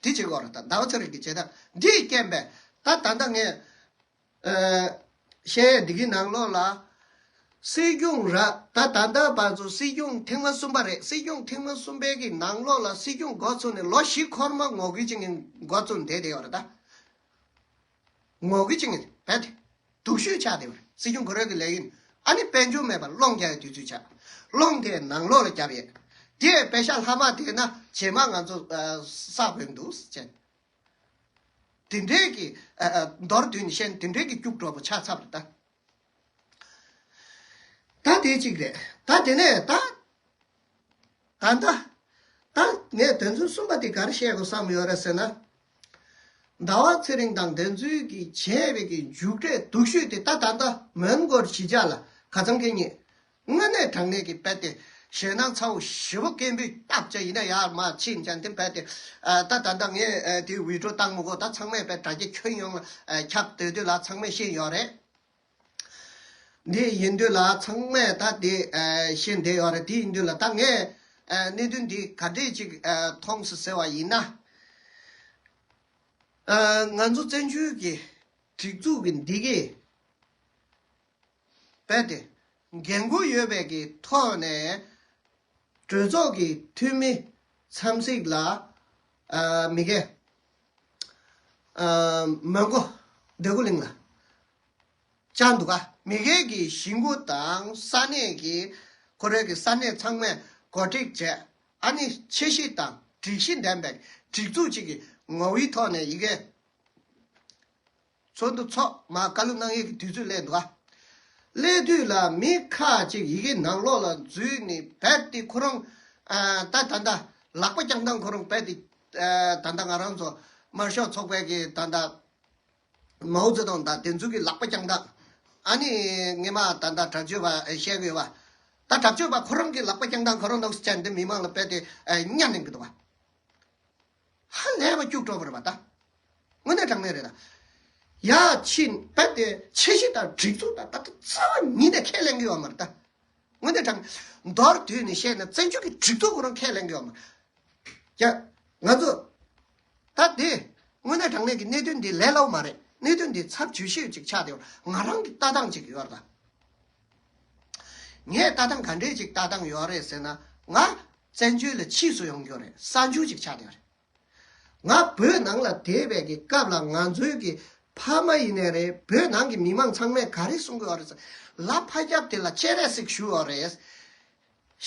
དེ་བྱེད་དགོས་རེད། ད་ཟླ་བ་ཚེ་རིང་གི་བྱེད་སྟངས་འདིའི་རྐྱེན་པས་ད་ད་ལྟ་ངས་ཨ་བཤད་ཡས་འདི་གའི་ནང་ལོགས་ལ་སྲིད་སྐྱོང་ར་ད་ད་ལྟ་བར་དུ་སྲིད་སྐྱོང་ཐེངས་མ་གསུམ་པ་རེད། སྲིད་སྐྱོང་ཐེངས་མ་གསུམ་པའི་གི་ནང་ལོགས་ལ་སྲིད་སྐྱོང་འགོ་ཚུགས་ནས་ལོ་བཞི་འཁོར་མ་ངོ་རྒོལ་བྱེད་མཁན་འགོ་བཙུགས་བསྡད་བསྡད་ཡོད་རེད་ད། ངོ་རྒོལ་བྱེད་མཁན་རྦད་དེ་སྡུག་ཤོས་ཆགས་བསྡད་པ་རེད། སྲིད་སྐྱོང་ཁོ་རང་གི་ལས་ཡུན་ཨ་ནི་དཔལ་འབྱོར་མེད་པར་སློང་རྒྱག་ཡའི་དུས་ཚོད་ཆགས། སློང་དེ་ནང་ལོགས་ལ་བརྒྱབ་ཡས། དེ་པེ་ཤག་ལྷག་མ་དེ་ན་རྗེས་མ་ང་ཚོ་ཨ་བསགས་དགོས་འདུག་ཟེར། དེ་འདྲའི་གི་ཨ་ཨ་མདོར་བསྡུས་ནས་བཤད་ན་དེ་འདྲའི་གི་སྐྱུག་བྲོ་པོ་ཆགས་ཚར་བ་རེད་ད། ད་དེ་གཅིག་རེད། ད་དེ་ནས་ད། ད་ལྟ། ད་ངས་དོན་ཚན་གསུམ་པ་དེ་ག་རེ་བཤད་དགོས་བསམ་ཡོད་རེད་ཟེར་ན། ཟླ་བ་ཚེ་རིང་དང་དེ་ཚོའི་གི་བྱས་པའི་གི་མཇུག་འབྲས་སྡུག་ཤོས་དེ་ད་ད་ལྟ་མོན་གྷོ་གཞིས་ཆགས་ལ་ཁ་སང་གི་ཉིན། དངོས་གནས་དྲང་གནས་ཀྱི་རྦད་དེ་ཞེད་སྣང་ཚ་བོ་ཞེ་པོ་སྐད་འབོད་བཏབ་བྱས་ཡིན་ན་ཡར་མར་ཕྱིན་ཀྱང་དེ་རྦད་དེ་ཨ་ད་ད་ལྟ་ངས་ཨ་དེ་བི་ཌི་ཡོ་བཏང་མི་དགོས། ད་ཚང་མས་རྦད་དྲ་རྒྱ་ཁྱོན་ཡོངས་ལ་ཨ་ཁྱབ་བསྡད་དུས་ལ་ཚང་མས་ཤེས་ཡོད་རེད། འདི་ཡིན་དུས་ལ་ཚང་མས་ད་དེ་ཨ་ཤེས་བསྡད་ཡོད་རེད། དེ་ཡིན་དུས་ལ་ད་ངས་ཨ་གནད་དོན་འདི་ག་འདྲས་ཅིག་ཨ་མཐོང་སོང་ཟེར་བ་ཡིན་ན། ཨ་ང་ཚོ་བཙན་བྱོལ་གྱི་སྒྲིག་འཛུགས་ཀྱི་འདི་གས་རྦད་དེ་འགན་ཁུར་ཡོད་པའི་གི་ཐོག་ནས་གྲོས་ཚོགས་ཀྱི་འཐུས་མི་འཚམས་གཟིགས་ལ་ཨ་མི་གེ་ཨ་མོན་གྷོ་འདོད་རྒུ་གླིང་ལ་བཅར་འདུག་ག་མི་སྒེར་གྱི་གཞིས་འགོ་དང་ས་གནས་ཀྱི་ཁོ་རའི་གི་ས་གནས་ཚང་མས་གོ་སྒྲིག་བྱས། ཨ་ནི་ཆེ་བཞི་དང་སྒྲིག་གཞི་ལྡན་པའི་སྒྲིག་འཛུགས་གཅིག་གི་ངོ་བོའི་ཐོག་ནས་ཡི་གེ་ཚོགས་འདུ་ཚོགས་མ་བཀའ་སློབ་གནང་ཡས་ཀྱི་དུས་ཚོད་སླེབས་འདུག་ག་སླེབས་དུས་ལ་མི་ཁག་ཅིག་ཡི་གེ་ནང་ལོགས་ལ་འཛུལ་ནས་རྦད་དེ་ཁོ་རང་ཨ་ད་ད་ད་ལག་པ་བརྐྱང་སྟངས་ཁོ་རང་རྦད་དེ་ཨ་ད་ད་ང་རང་ཚོ་དམར་ཤོག་ཚོགས་པའི་གི་ད་ད། མའོ་ཙེ་ཏུང་དང་དེ་ཚོ་གི་ལག་པ་བརྐྱང་སྟངས། ཨ་ནི་ངས་མ་ད་ལྟ་དྲག་སྤྱོད་པ་བཤད་དགོས་པ། ད་དྲག་སྤྱོད་པ་ཁོ་རང་གི་ལག་པ་བརྐྱང་སྟངས་ཁོ་རང་ནོག་སི་ཅན་དེ་མི་མང་ལ་རྦད་དེ་གཉའ་གནོན་གི་འདུག་བ། ཧ་ལས་པ་སྐྱུག་བྲོ་བ་རེད་པ་ད། དངོས་གནས་དྲང་གནས་རེད་ད། ཡ་ཕྱིན་རྦད་དེ་ཆེ་བཞི་དང་སྒྲིག་འཛུགས་དང་ད་ལྟ་རྩ་བ་ཉིད་ནས་ཁས་ལེན་གི་ཡོད་མ་རེད་ད། དངོས་གནས་དྲང་མདོར་བསྡུས་ནས་བཤད་ན་བཙན་བྱོལ་གི་སྒྲིག་འཛུགས་ཁོ་རང་ཁས་ལེན་གི་ཡོད་མ་རེད། ཀྱ། ང་ཚོ། ད་དེ། དངོས་གནས་དྲང་གནས་ཀྱི་གནད་དོན་འདི་ལས་སླ་བོ་མ་རེད། གནད་དོན་འདི་ཚབས་ཇུས་ཤིག་ཅིག་ཆགས་བསྡད་ཡོད་རེད། ང་རང་གི་ལྟ་སྟངས་ཅིག་ཡོད་རེད་ད། ངས་ལྟ་སྟངས་ག་འདྲས་ཅིག་ལྟ་སྟངས་ཡོད་རེད་ཟེར་ན། ང་བཙན་བྱོལ་ལ་ཕྱིས་སུ་ཡོང་གི་ཡོད་རེད། གསར་འབྱོར་ཅིག་ཆགས་བསྡད་ཡོད་རེད། ང་བོད་ནང་ལ་བསྡད་པའི་གི་སྐབས་ལ་ང་ཚོའི་གི་ཕ་མ་ཡིན་ནའི་རེད། བོད་ནང་གི་མི་མང་ཚང་མས་ག་རེ་གསུང་གི་ཡོད་རེད་ཟེར། ལ་ཕ་རྒྱབ་དེ་ལ་སྤྱན་རས་གཟིགས་བཞུགས་ཡོད་རེད།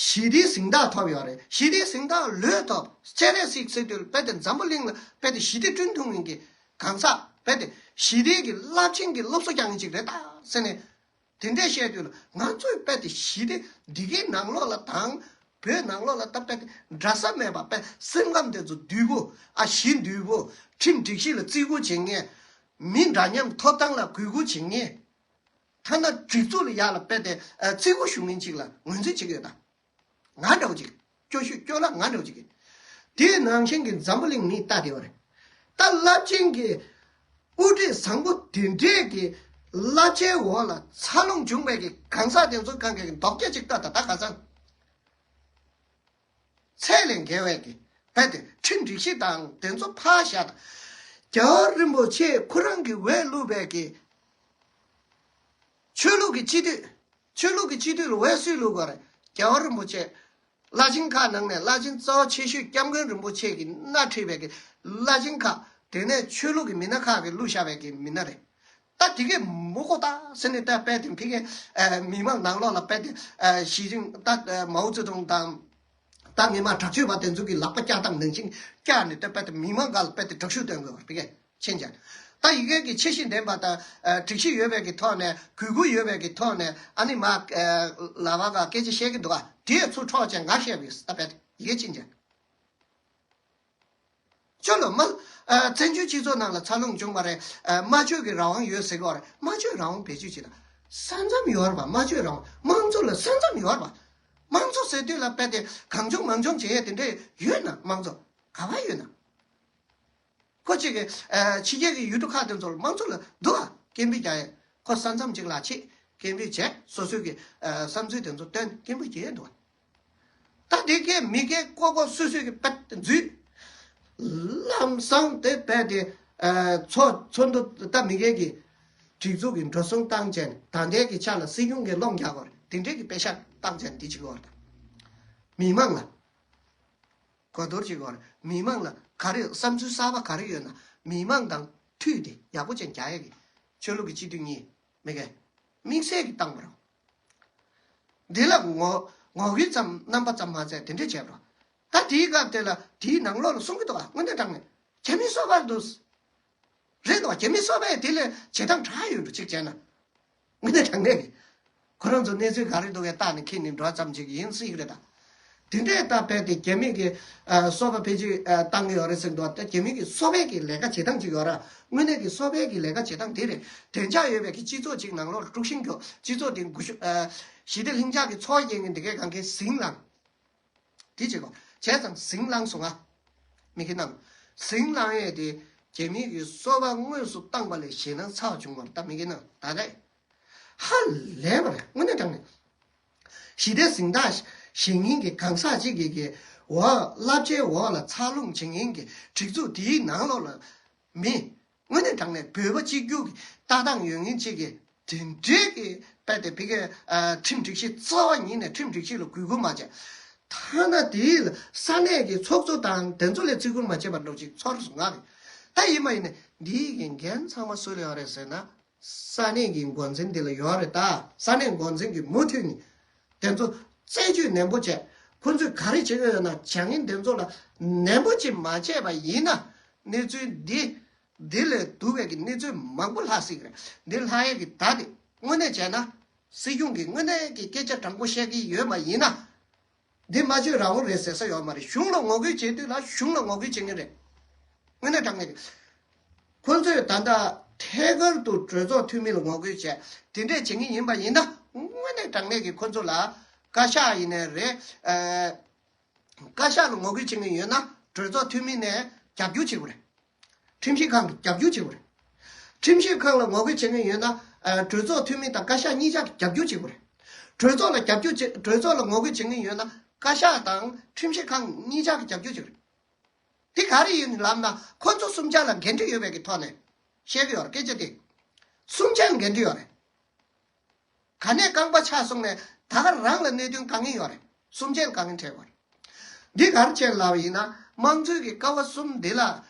ཞི་བདེའི་གཟེངས་རྟགས་ཐོབ་ཡོད་རེད། ཞི་བདེའི་གཟེངས་རྟགས་ལོས་ཐོབ། སྤྱན་རས་གཟིགས་ཟེར་དུས་རྦད་དེ་འཛམ་བུ་གླིང་ལ་རྦད་དེ་ཞི་བདེ་བསྐྲུན་ཐུབ་མཁན་གྱི་གང་ཟག་རྦད་དེ་ཞི་བདེ་གི་རླབས་ཆེན་གྱི་སློབ་གསོ་རྒྱག་མཁན་ཅིག་རེད་ད་ཟེར་ནས། དེ་འདྲས་བཤད་དུས་ལ་ང་ཚོས་རྦད་དེ་ཞི་བདེ་འདི་གའི་ནང་ལོགས་ལ་དང་། བོད་ནང་ལོགས་ལ་ད་རྦད་དེ་འདྲ་ས་མེད་པ་རྦད་སེམས་ཁམས་དེ་ཚོ་དུད་པོ་ཨ་ཞི་དུད་པོ་ཁྲིམས་སྒྲིག་གཞི་ལ་བརྩི་བཀུར་བྱེད་མཁན། མི་འདྲ་མཉམ་ཐོབ་ཐང་ལ་གུས་བཀུར་བྱེད་མཁན། ཐ་ན་སྒྲིག་འཛུགས་ལ་ཡར་ལ་རྦད་དེ་ཨ་བརྩི་བཀུར་ཞུ་མཁན་ཅིག་ལ་ངོས་འཛིན་བྱེད་ཀྱི་ཡོད་ད། ང་འདྲ་བོ་ཅིག་སྐྱོ་ཤོས་སྐྱོ་ལ་ང་འདྲ་བོ་ཅིག་གིས། དེའི་ནང་བཞིན་གྱི་འཛམ་བུ་གླིང་མིས་ལྟ་བསྡད་པ་རེད། ད་རླབས་ཆེན་གྱི་དབུ་ཁྲིད་བཟང་པོ་དེ་འདྲས་ཀྱི་རླབས་ཆེན་འོག་ལ་འཚར་ལོངས་བྱུང་བའི་གི་གང་ཟག་དེ་ཚོ་གང་གི་མདོག་སྐྱ་ཅིག་ལྟ་ད་ད་ག་ཚང་ཚད་ལས་འགལ་བའི་གི་རྦད་དེ་ཁྲིམས་སྒྲིག་གཞི་དང་དེ་ཚོ་ཕར་བཞག་ད། རྒྱལ་བ་རིན་པོ་ཆེ་ཁོ་རང་གི་འོས་བླུགས་པའི་གི་ཆོས་ལུགས་ཀྱི་སྤྱི་འཐུས། ཆོས་ལུགས་ཀྱི་སྤྱི་འཐུས་ལ་འོས་སུས་བླུགས་དགོས་རེད། རྒྱལ་བ་རིན་པོ་ཆེ། བླ་ཆེན་ཁག་ནང་ནས་བླ་ཆེན་རྩ་བ་ཆེ་ཤོས་སྐྱབས་མགོན་རིན་པོ་ཆེ་གིས་སྣེ་ཁྲིད་པའི་གི་བླ་ཆེན་ཁག་དེ་ནས་ཆོས་ལུགས་ཀྱི་མི་སྣ་ཁག་གིས་བླུགས་བཞག་པའི་གི་མི་སྣ་རེད། ད་དེ་གས་མི་གོ་ད་ཟེར་ནས་ད་རྦད་དེ་ཕ་གིའི་མི་མང་ནང་ལོགས་ལ་རྦད་དེ་ཞི་ཅིན་ད་མའོ་ཙེ་ཏུང་དང་ ད་ངས་མ་དྲག་སྤྱོད་པ་དེ་ཚོ་གི་ལག་པ་བཀྱག་སྟངས་ནང་བཞིན་བཀྱག་ནས་ད་དཔེ་དེ་མི་མང་ག་ལ་དཔེ་དེ་དྲག་ཤུགས་སྟོན་དགོས་པ་རེད་པས་ཀྱེ། མཁྱེན་ཅག་ད་ཡི་གེ་གི་ཆེ་ཞིང་ལྡན་པ་དང་། ཨ། སྒྲིག་གཞི་ཡོད་པའི་གི་ཐོག་ནས། གུས་བཀུར་ཡོད་པའི་གི་ཐོག་ནས། ཨ་ནི་མ། ཨ། ལ་བ་ག་སྐད་ཆ་བཤད་ཀྱི་འདུག་ཨ། དེ་ཚུར་འཕྲོག་བྱས་ང་བཤད་པའི་ད་དཔེ་དེ་ཡི་གེ་མཁྱེན་ཅག་ཅོ་ལོ་མ། ཨ། བཙན་བྱོལ་སྤྱི་ཚོགས་ནང་ལ་འཚར་ལོངས་བྱུང་བ་རེད། ཨ། སྨྲ་བརྗོད་ཀྱི་རང་དབང་ཡོད་ཟེར་གྱི་ཡོད་རེད། སྨྲ་བརྗོད་རང་དབང་བེད་སྤྱོད་བྱེད་ན། ས་མཚམས་ཡོད་རེད་པ། སྨྲ་བརྗོད་རང་དབང་། དམངས་གཙོ་ལ་ས་མཚམས་ཡོད་རེད་པ། དམངས་གཙོ་ཟེར་དུས་ལ་དཔེ་དེ་གང་བྱུང་མང་བྱུང་བྱེད་ཡས་དེ་འདྲས་ཡོད་ན། དམངས་གཙོ་ག་པར་ཡོད་ན། ཁོ་གཅིག་གིས། ཨ། ཕྱི་རྒྱལ་གྱི་ཡུལ་གྲུ་ཁག་དེ་ཚོ་ལ་དམངས་གཙོ་ལ་འདུག་ཨ། སྐད་འབོད་རྒྱག་ཡས། ཁོ་ས་མཚམས་གཅིག་ལ་ཆེད་སྐད་འབོད་བྱས། སོ་སོའི་གི། ཨ། བསམ་ཚུལ་དེ་ཚོ་བཏོན། སྐད་འབོད་རྒྱག་ཡས་འདུག་ཨ། ད་དེ་གའི་མི་སྒེར་ཀོ་ཀོ་སོ་སོའི་གི་དཔེ་འཛུལ། ལམ་སང་དེ་དཔེ་དེ། ཨ། ཚོ་ཚོ་འདུ་ད་མི་སྒེར་གྱི་སྒྲིག་འཛུགས་ཀྱི་འགྲོ་སོང་བཏང་བྱས་ནས། ད་ལྟའི་གི་ཆ་ལ་སྲིད་གཞུང་གི་སློང་རྒྱག་དགོས་རེད། དེ་འདྲའི་གི་པེ་ཤག་བཏང་བྱས་ནས་འདི་བྱེད་དགོས་རེད། ད་མི་མང་ལ་གོ་བསྡུར་བྱེད་དགོས་རེད། མི་མང་ལ་ག་རེ། བསམ་ཚུལ་གསར་པ་ག་རེ་ཡོད་ན་མི་མང་དང་མཐུད་དེ་ཡག་པོ་ཅན་རྒྱག་ཡས་ཀྱི། ཆོས་ལུགས་ཀྱི་སྤྱི་འཐུས་གཉིས་མི་སྒེར། དམིགས་བསལ་གྱི་བཏང་བ་རེད། འདི་ལ་ངོ་ངོ་རྒོལ་ཙམ། རྣམ་པ་ཙམ་མ་ཚད་དེ་འདྲས་བྱས་པ་རེད། ད་དེའི་སྐབས་དེ་ལ་དེའི་ནང་ལོགས་ལ་གསུང་གི་འདུག་ག། དངོས་གནས་དྲང་གནས་རྒྱ་མིའི་སོ་པ་འདུག། རེད་འདུག་ག། རྒྱ་མིའི་སོ་པས་དེ་ལས་བྱེད་སྟངས་དྲག་ཡོད་འགྲོ། གཅིག་བྱས་ན། དངོས་གནས་དྲང་གནས་ཀྱི། ཁོ་རང་ཚོ་གནས་ཚུལ་ག་རེ་འདུག་གས་བལྟས་ནས་ཁྱེད་ནི་འགྲོ་ཙམ་ཅིག་ཡིན་སྲིད་ཀྱི་རེད་ད། དེ་འདྲས་ད་དཔེ་དེ་རྒྱ་མི་གི། ཨ། སོ་པ་ཕལ་ཆེར། ཨ། བཏང་གི་ཡོད་རེད་ཟེར་འདུག་ག། ད་རྒྱ་མི་གི་སོ་པའི་གི་ལས་ཀ་བྱེད་སྟངས་ཅིག་ཡོད་ར། དངོས་གནས་ཀྱི་སོ་པའི་གི་ལས་ཀ་བྱེད་སྟངས་དེ་རེད། བདེ་འཇགས་ཡོད་པའི་གི་སྤྱི་ཚོགས་ཅིག་ནང་ལོགས་ལ་དཀྲུག་ཤིང་རྒྱག། སྤྱི་ཚོགས་དེ་འགུལ་ཤུགས། ཨ། ཞི་བདེ་ལྷིང་འཇགས་ཀྱི་ཚོར་བ་སྐྱེན་མཁན་དེ་གས་གང་གས་ཟིང་ལངས། དེ་བྱེད་དགོས། བྱས་ཙང་ཟིང་ལངས་སོང་ང་། མི་ཁེ་ནང་ཟིང་ལངས་ཡས་དེ་རྒྱ་མི་གི་སོ་པ་དངོས་སུ་བཏང་བ་ལས་ཞེད་སྣང་ཚ་བ་བྱུང་བ་རེད། ད་མི་ཁེ་ནང་ད་ལྟ་ཧ་ལས་པ་རེད། དངོས་གནས་དྲང་གནས། ཞི་བདེ་གཟེངས་རྟགས་བཞེས་མཁན་གྱི་གང་ཟག་ཅིག་གི་གི་འོག་བསླབ་བྱའི་འོག་ལ་འཚར་ལོངས་བྱེད་མཁན་གྱི་སྒྲིག་འཛུགས་དེའི་ནང་ལོགས་ལ་མི། དངོས་གནས་དྲང་གནས་བོད་པ་གཅིག་གྱུར་གྱི་ལྟ་སྟངས་ཡོད་མཁན་གཅིག་གིས་དེ་འདྲའི་གི་དཔེ་དེ་བི་གའི་ཨ་ཁྲིམས་སྒྲིག་གཞི་རྩ་བ་ཉིད་ནས་ཁྲིམས་སྒྲིག་གཞི་ལ་གུས་བཀུར་མ་བྱས། ཐ་ན་དེའི་ལ་ས་གནས་ཀྱི་ཚོགས་གཙོ་དང་དེ་ཚོ་ལས་བརྩི་བཀུར་མ་བྱས་པ་འདྲ་ཅིག་ཚོར་སོང་ང་གི། ད་ཡིན་མ་ཡིན་ནས་འདིའི་གི་འགན་ཚང་མ་སུ་ལ་ཡོད་རེད་ཟེར་ན། ས་གནས་ཀྱི་འགོ་འཛིན་འདི་ལ་ཡོད་རེད་ད། ས་གནས་འགོ་འཛིན་གྱིས་མུ་མཐུད་ནས་དེ་ཚོ་རྩད་གཅོད་ནན་པོ་བྱས། ཁོ་ཚོས་ག་རེ་བྱེད་ཀྱི་ཡོད་ན་བྱ་ངན་དེ་ཚོ་ལ་ནན་པོ་ཅིག་མ་བྱས་པ་ཡིན་ན། གནས་ཚུལ་འདི། འདི་ལས་སྡུག་པའི་གི་གནས་ཚུལ་མང་པོ་ལྷག་སྲིད་ཀྱི་རེད། འདི་ལྷག་ཡས་ཀྱི་བརྡ་དེ་དངོས་གནས་བྱས་ན། སྲིད་སྐྱོང་གིས་དངོས་གནས་ཀྱི་སྐད་ཆ་དྲང་པོ་བཤད་ཀྱི་ཡོད་པ་ཡིན་ན། འདི་སྨྲ་བརྗོད་རང་དབང་རེད་ཟེར་ས་ཡོད་མ་རེད། གཞུང་ལ་ངོ་རྒོལ་བྱེད་དུས་ལ་གཞུང་ལ་ངོ་རྒོལ་བྱེད་ངེས་རེད། དངོས་གནས་དྲང་གནས་ཀྱི། ཁོ་ཚོས་ད་ལྟ་ཐད་ཀར་དུ་གྲོས་ཚོགས་འཐུས་མི་ལ་ངོ་རྒོལ་བྱས། དེ་འདྲས་བྱེད་ངེས་ཡིན་པ་ཡིན་ན། དངོས་གནས་དྲང་གནས་ཀྱི་ཁོ་ཚོ་ལ་བཀའ་ཤག་ཡིན་ནའི་རེད། ཨ། བཀའ་ཤག་ལ་ངོ་རྒོལ་བྱེད་མཁན་ཡོད་ན་གྲོས་ཚོགས་འཐུས་མི་ནས་རྒྱབ་སྐྱོར་བྱེད་དགོས་རེད། ཁྲིམས་ཞིབ་ཁང་གིས་རྒྱབ་སྐྱོར་བྱེད་དགོས་རེད། ཁྲིམས་ཞིབ་ཁང་ལ་ངོ་རྒོལ་བྱེད་མཁན་ཡོད་ན། ཨ། གྲོས་ཚོགས་འཐུས་མི་དང་བཀའ་ཤག་གཉིས་ཆ་གིས་རྒྱབ་སྐྱོར་བྱེད་དགོས་རེད། གྲོས་ཚོགས་ལ་རྒྱབ་སྐྱོར་བྱེད། གྲོས་ཚོགས་ལ་ངོ་རྒོལ་བྱེད་མཁན་ཡོད་ན་བཀའ་ཤག་དང་ཁྲིམས་ཞིབ་ཁང་གཉིས་ཆ་གིས་རྒྱབ་སྐྱོར་བྱེད་དགོས་རེད། དེ་ག་རེ་ཡིན་ལབ་ན་ཁོ་ཚོ་གསུམ་ཆ་ལ་འགན་འཁྲི་ཡོད་པའི་གི་ཐོག་ནས་བཤད་གི་ཡོད་རེད། སྐད་ཆ་དེ་གསུམ་ཆ་ལ་འགན་འཁྲི་ཡོད་རེད། ག་ནས་རྐང་པ་ཆག་སོང་ནས་ད་ག་རང་ལ་གནད་དོན་དཀའ་ངལ་ཡོད་རེད། གསུམ་ཆ་ལ་དཀའ་ངལ་འཕྲད་ཡོད་རེད། འདི་ག་རེ་བྱས་ལབ་ཡིན་ན་དམངས་གཙོའི་གི་ཀ་བ་གསུམ་འདི་ལ་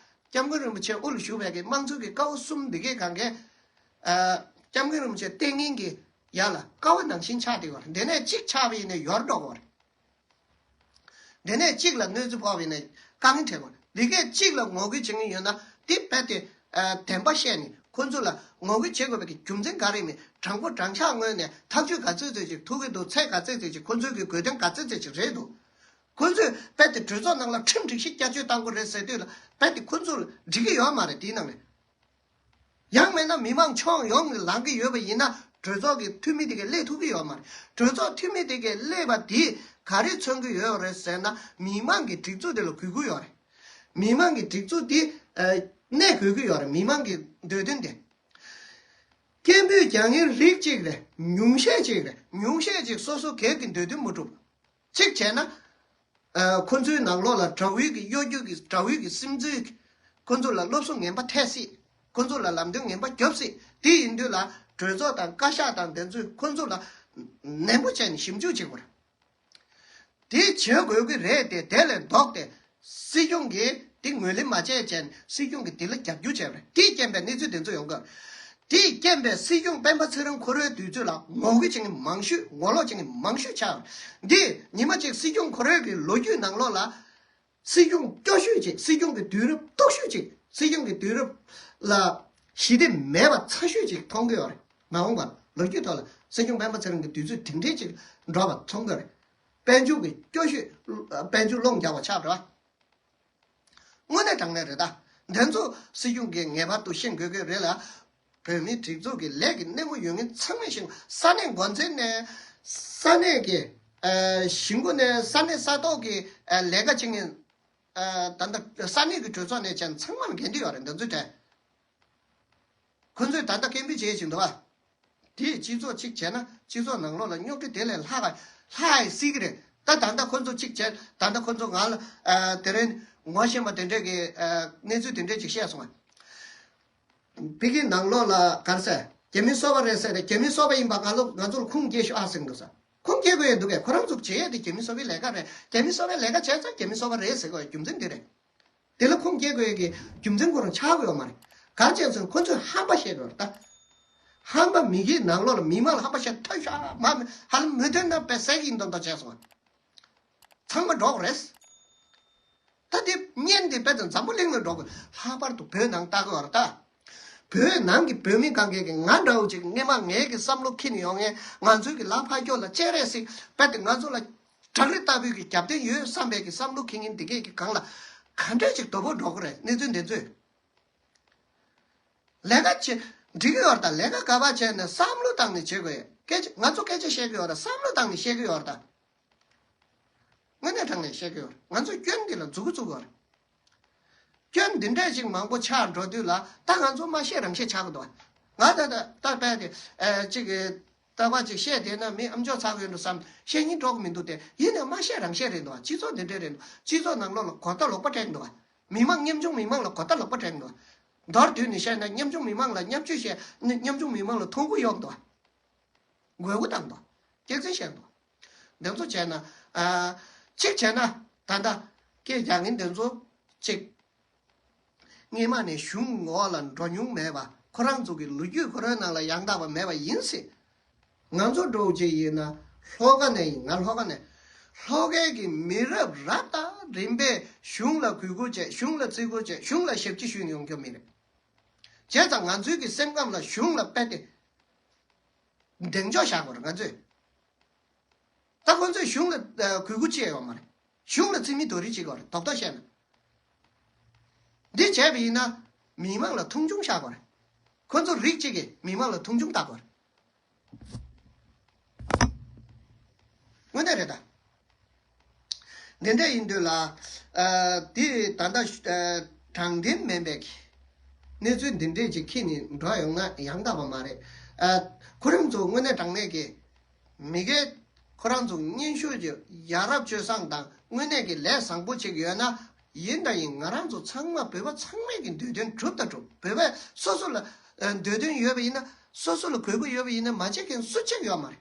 སྐྱབས་མགོན་རིན་པོ་ཆེ་དབུ་ལ་བཞུགས་པའི་གི་དམངས་གཙོའི་གི་ཀ་བ་གསུམ་འདི་གའི་སྒང་གའི། ཨ། སྐྱབས་མགོན་རིན་པོ་ཆེ་ལྟས་ངན་གི་ཡ་ལ་ཀ་བ་ནང་བཞིན་ཆགས་བསྡད་ཡོད་རེད། འདི་ནས་གཅིག་ཆག་པ་ཡིན་ན་ཡོར་འགྲོ་གི་ཡོད་རེད། འདི་ནས་གཅིག་ལ་གནོད་འཚེ་ཕོག་པ་ཡིན་ན་དཀའ་ངལ་འཕྲད་དགོས། འདི་གས་གཅིག་ལ་ངོ་རྒོལ་བྱེད་མཁན་ཡོད་ན་དེ་རྦད་དེ། ཨ། བདེན་པ་བཤད་ནས་ཁོ་ཚོ་ལ་ངོ་རྒོལ་བྱེད་དགོས་པའི་རྒྱུ་མཚན་ག་རེ་མེད། དྲང་པོ་དྲང་གཞག་ངོས་ནས་ཐག་གཅོད་ག་ཚོད་ཚོད་ཅིག་ཐུག་གི་འདུག། ཚད་ག་ཚོད་ཚོད་ཅིག། ཁོ་ཚོའི་གི་དགོས་དོན་ག་ཚོད་ཚོད་ཅིག་རེད་འདུག། ཁོ་ཚོས་རྦད་དེ་གྲོས་ཚོགས་ནང་ལ་ཁྲིམས་སྒྲིག་གཞི་བསྐྱར་བཅོས་གཏང་དགོས་རེད་ཟེར་དུས་ལ་རྦད་དེ་ཁོ་ཚོ་ལ་འགྲིག་གི་ཡོད་མ་རེད། དེའི་ནང་ནས། ཡང་མིན་ན་མི་མང་ཁྱོན་ཡོངས་ནས་ལངས་ཀྱི་ཡོད་པ་ཡིན་ན་གྲོས་ཚོགས་ཀྱི་འཐུས་མི་དེ་གས་སླེབས་ཐུབ་ཀྱི་ཡོད་མ་རེད། གྲོས་ཚོགས་འཐུས་མི་དེ་གས་སླེབས་པ་དེས་ག་རེ་མཚོན་གྱི་ཡོད་རེད་ཟེར་ན་མི་མང་གི་སྒྲིག་འཛུགས་དེ་ལ་གུས་བཀུར་ཡོད་རེད། མི་མང་གི་སྒྲིག་འཛུགས་དེ་ཨ་གནས་དགོས་ཀྱི་ཡོད་རེད། མི་མང་གི་འདོད་དོན་དེ། སྐད་འབོད་རྒྱག་མཁན་རིགས་གཅིག་རེད། ཉུང་ཤས་གཅིག་རེད། ཉུང་ཤས་གཅིག་སོ་སོ་སྒེར་གྱི་འདོད་དོན་མ་གྲུབ། གཅིག་བྱས་ན། ཨ། ཁོ་ཚོའི་ནང་ལོགས་ལ་དགྲ་བོའི་གི་གཡོ་སྒྱུ་གི་དགྲ་བོའི་གི་སིམ་འཛུལ། ཁོ་ཚོ་ལ་སློབ་གསོ་ངན་པ་ཐེབས་སྲིད། ཁོ་ཚོ་ལ་ལམ་སྟོན་ངན་པ་རྒྱོབ་སྲིད། དེ་ཡིན་དུས་ལ་གྲོས་ཚོགས་དང་བཀའ་ཤག་དང་དེ་ཚོས་ཁོ་ཚོ་ལ་ནན་པོ་བྱས་ནས་ཞིབ་འཇུག་བྱེད་དགོས་རེད། དེ་བྱེད་དགོས་ཀྱི་རེད་དེ། དེ་ལས་ལྡོག་སྟེ་སྲིད་སྐྱོང་གིས་དེ་ངོས་ལེན་མ་བྱས་བྱས་ནས་སྲིད་སྐྱོང་གིས་དེ་ལ་རྒྱབ་སྐྱོར་བྱས་པ་རེད། དེའི་རྐྱེན་པས་གནས་ཚུལ་དེ་ཚོ་ཡོང་གི། དེས་རྐྱེན་པས་སྲིད་སྐྱོང་སྤེན་པ་ཚེ་རིང་ཁོ་རའི་དུས་ཚོད་ལ་ངོ་རྒོལ་བྱེད་མཁན་མང་ཤོས། ངོ་ལོག་བྱེད་མཁན་མང་ཤོས་ཆགས། འདི་ཉི་མ་གཅིག་སྲིད་སྐྱོང་ཁོ་རའི་གི་ལོ་རྒྱུས་ནང་ལོགས་ལ། སྲིད་སྐྱོང་སྐྱོ་ཤོས་ཅིག་སྲིད་སྐྱོང་གི་དུས་རབས་སྟུག་ཤོས་ཅིག་སྲིད་སྐྱོང་གི་དུས་རབས་ལ་ཞི་བདེ་མེད་པ་ཚ་ཤོས་ཅིག་མཐོང་གི་ཡོད་རེད། མ་འོངས་པར་ལོ་རྒྱུས་ཐོག་ལ་སྲིད་སྐྱོང་སྤེན་པ་ཚེ་རིང་གི་དུས་ཚོད་དེ་འདྲའི་ཅིག་འགྲོ་བ་མཐོང་གི་རེད། དཔལ་འབྱོར་གྱི་སྐྱོ་ཤོས། དཔལ་འབྱོར་སློང་རྒྱག་པ་ཆགས་འགྲོ། དངོས་གནས་དྲང་གནས་རེད་ད། འདི་ཚོ་སྲིད་སྐྱོང་གིས་ངེས་པར་དུ་ཤེས་དགོས་ཀྱི་རེད་ལ། བོད་མིའི་སྒྲིག་འཛུགས་ཀྱི་ལས་ཀྱི་སྣེ་མོ་ཡོད་མཁན་ཚང་མས་ཤེས། ས་གནས་འགོ་འཛིན་ནས། ས་གནས་ཀྱི་ཨ་གཞིས་འགོ་ནས། ས་གནས་ས་ཐོག་གི་ཨ་ལས་ཀ་བྱེད་མཁན། ཨ་ད་ལྟ་ས་གནས་ཀྱི་གྲོས་ཚོགས་ནས་ཀྱང་ཚང་མར་འགན་འདུས་ཡོད་རེད། འདི་ཚོའི་གྲས། ཁོ་ཚོས་ད་ལྟ་སྐད་འབོད་བྱེད་བཞིན་འདུག་ཨ། དེས་སྤྱི་ཚོགས་གཅིག་བྱས་ན་སྤྱི་ཚོགས་ནང་ལོགས་ལ་རྙོག་དྲ་དེ་ལས་ལྷག་ལྷག་སྲིད་ཀྱི་རེད། ད་ད་ལྟ་ཁོ་ཚོ་གཅིག་བྱས། ད་ལྟ་ཁོ་ཚོ་ང་ལ་ཨ་དེ་རིང་ངོ་ཤེས་པ་དེ་འདྲས་ཀྱི་ཨ་གནས་ཚུལ་དེ་འདྲས་ཅིག་བཤད་སོང་ཨ། བོད་ཀྱི་ནང་ལོགས་ལ་ག་རེ་ཟེར། རྒྱ་མི་སོ་པ་རེད་ཟེར་ཏེ། རྒྱ་མི་སོ་པ་ཡིན་པ་ང་ལོ་ང་ཚོར་ཁུངས་སྐྱེལ་ཤོག་ཨ་ཟེར་གྱི་འདུག་ཟེར། ཁུངས་སྐྱེལ་དགོས་ཡ་འདུག་གས། ཁོ་རང་ཚོ་བྱེད་ཡ་དེ་རྒྱ་མི་སོ་པའི་ལས་ཀ་རེད། རྒྱ་མི་སོ་པའི་ལས་ཀ་བྱས་ཙང་རྒྱ་མི་སོ་པ་རེད་ཟེར་དགོས་ཡ་རྒྱུ་མཚན་འདི་རེད། དེ་ལ་ཁུངས་སྐྱེལ་དགོས་ཡ་གི་རྒྱུ་མཚན་ཁོ་རང་ཆགས་ཀྱི་ཡོད་མ་རེད། ག་རེ་བྱས་ཟེར་ན་ཁོ་ཚོས་ཧམ་པ་བཤད་ཀྱི་ཡོད་རེད་ད། ཧམ་པ་མི་གིས་ནང་ལོགས་ལ་མི་མང་ལ་ཧམ་པ་བཤད་ཐབས་ཤ་མ་མི་ཧ་ལམ་མི་མཐུན་ན་པའི་སད་ཀྱི་ཡིན་མདོག་མདོག་བྱས་སོང་། ཚང་མ་འགྲོ་དགོས་རེད། ད་དེ་བརྙན་དེ་དཔེ་དང་འཛམ་བུ་གླིང་ལ་འགྲོ་དགོས། ལྷག་པར་དུ་བོད་ནང་ལྟ་གི་ཡོད་རེད་ད། བོད་ནང་གི་བོད་མི་གང་གས་ཀྱི་ང་འདྲ་བོ་ཅིག་སྔས་མ་ངའི་གི་བསམ་བློ་འཁྱེར་ནས་ཡོང་མཁན། ང་ཚོའི་གི་ལ་ཕ་ཁྱོ་ལ་སྤྱན་རས་གཟིགས་དཔེ་དེ་ང་ཚོ་ལ་བྲག་རི་ལྟ་བུའི་གི་རྒྱབ་རྟེན་ཡོད་བསམ་པའི་གི་བསམ་བློ་འཁྱེར་མཁན་དེ་གས་ཀྱི་སྒང་ལ་ག་འདྲས་ཅིག་དོ་ཕོག་འགྲོ་གི་རེད། གནས་ཚུལ་འདི་ཚོས། ལས་ཀ་བྱེད་འགྲིག་གི་ཡོད་རེད་ད། ལས་ཀ་ག་པར་བྱས་ན་བསམ་བློ་བཏང་ནས་བྱེད་དགོས་ཡ། སྐད་ཆ་ང་ཚོ་སྐད་ཆ་བཤད་གི་ཡོད་རེད། བསམ་བློ་བཏང་ནས་བཤད་གི་ཡོད་རེད་ད། དངོས་གནས་དྲང་གནས་བཤད་གི་ཡོད་རེད། ང་ཚོས་སྐྱོན་འདི་ལ་མཛུབ་གུ་བཙུགས་ཡོད་རེད། སྐྱོན་འདི་འདྲས་ཅིག་མང་པོ་ཆགས་འགྲོ་དུས་ལ་ད་ང་ཚོ་མ་བཤད་རང་བཤད་ཆགས་གི་འདུག་བ། ང་ད་ད་ད་དཔེ་དེ་ཨ་ཅིག་གི་ལྟ་བ་ཅིག་བཤད་བསྡད་ན་མི་ཨམ་ཅོག་ཚ་གི་ཡོད་འགྲོ་བསམ། བཤད་སྙིང་འདོགས་མི་འདུག་སྟེ། ཡིན་ནའི་མ་བཤད་རང་བཤད་རེད་འདུག་བ། སྤྱི་ཚོགས་འདི་འདྲས་རེད་འདུག་སྤྱི་ཚོགས་ནང་ལོགས་ལ་གོ་བརྡ་ལོག་པ་སྤྲད་འདུག་བ། མི་མང་ཉམ་ཆུང་མི་མང་ལ་གོ་བརྡ་ལོག་པ་སྤྲད་འདུག་བ། མདོར་བསྡུས་ནས་བཤད་ན་ཉམ་ཆུང་མི་མང་ལ་བརྙས་བཅོས་བྱས། ཉམ་ཆུང་མི་མང་ལ་ཐོ་འགོད་གཡོག་འདུག་བ། དགོས་མཁོ་བཏང་འདུག་སྐྱག་རྫུན་བཤད་འདུག་འདི་ཚོ་བྱས་ན་ཨ་གཅིག་བྱས་ན་ད་ལྟ་སྐད་རྒྱག་མཁན་འདི་ཚོ་གཅིག་སྔས་མ་ནས་གཞུང་འོག་ལ་འགྲོ་མྱོང་མེད་པ། ཁོ་རང་ཚོ་གི་ལོ་རྒྱུས་ཁོ་རང་ནང་ལ་ཡང་དག་པ་མེད་པ་ཡིན་སྲིད། ང་ཚོ་འདྲ་བོ་ཅིག་ཡིན་ན་ལྷོ་ཁ་ནས་ཡིན། ང་ལྷོ་ཁ་ནས། ལྷོ་ཁའི་གི་མི་རབས་རབ་དང་རིམ་པས་གཞུང་ལ་གུས་བཀུར་བྱས། གཞུང་ལ་བརྩི་བཀུར་བྱས། གཞུང་ལ་ཞབས་ཕྱི་ཞུས་ནས་ཡོང་རྒྱུ་མི་རེད། བྱས་ཙང་ང་ཚོའི་གི་སེམས་ཁམས་ལ་གཞུང་ལ་དཔེ་དེ་གདེང་འཇོག་བཞག་དགོས་རེད་ང་ཚོས། ད་ཁོ་ཚོས་གཞུང་ལ་ཨ་གུས་བཀུར་བྱས་ཡོད་མ་རེད། གཞུང་ལ་བརྩི་མེད་རྡོག་རོལ་བྱེད་ཀྱི་ཡོད་རེད། རྡོག་རྡོག་བཤད་ན། འདི་བྱས་པ་ཡིན་ན་མི་མང་ལ་མཐོང་ཆུང་བཞག་དགོས་རེད། ཁོ་ཚོ་རིགས་གཅིག་གིས་མི་མང་ལ་མཐོང་ཆུང་བཏང་དགོས་རེད། དངོས་གནས་རེད་ད། འདི་འདྲ་ཡིན་དུས་ལ། ཨ་འདི་ད་ལྟ་ཨ་དྲང་བདེན་མིན་པའི་གི་གནས་ཚུལ་འདི་འདྲས་ཅིག་འཁྱེར་ནས་འགྲོ་ཡོང་ན་ཡང་དག་པ་མ་རེད། ཨ་ཁོ་རང་ཚོ་དངོས་གནས་དྲང་གནས་ཀྱི་མི་སྒེར་ཁོ་རང་ཚོ་སྙན་ཞུ་ཅིག་ཡ་རབས་སྤྱོད་བཟང་དང་དངོས་གནས་ཀྱི་ལས་བཟང་པོ་ཅིག་ཡོད་ན། ཡིན་དང་ཡིན། ང་རང་ཚོ་ཚང་མ་བོད་པ་ཚང་མས་ཀྱི་འདོད་དོན་གྲུབ་དང་གྲུབ། བོད་པ་སོ་སོ་ལ་ཨ་འདོད་དོན་ཡོད་པ་ཡིན་ན། སོ་སོ་ལ་དགོས་མཁོ་ཡོད་པ་ཡིན་ན། མ་བྱེད་མཁན་སུ་གཅིག་ཡོད་མ་རེད།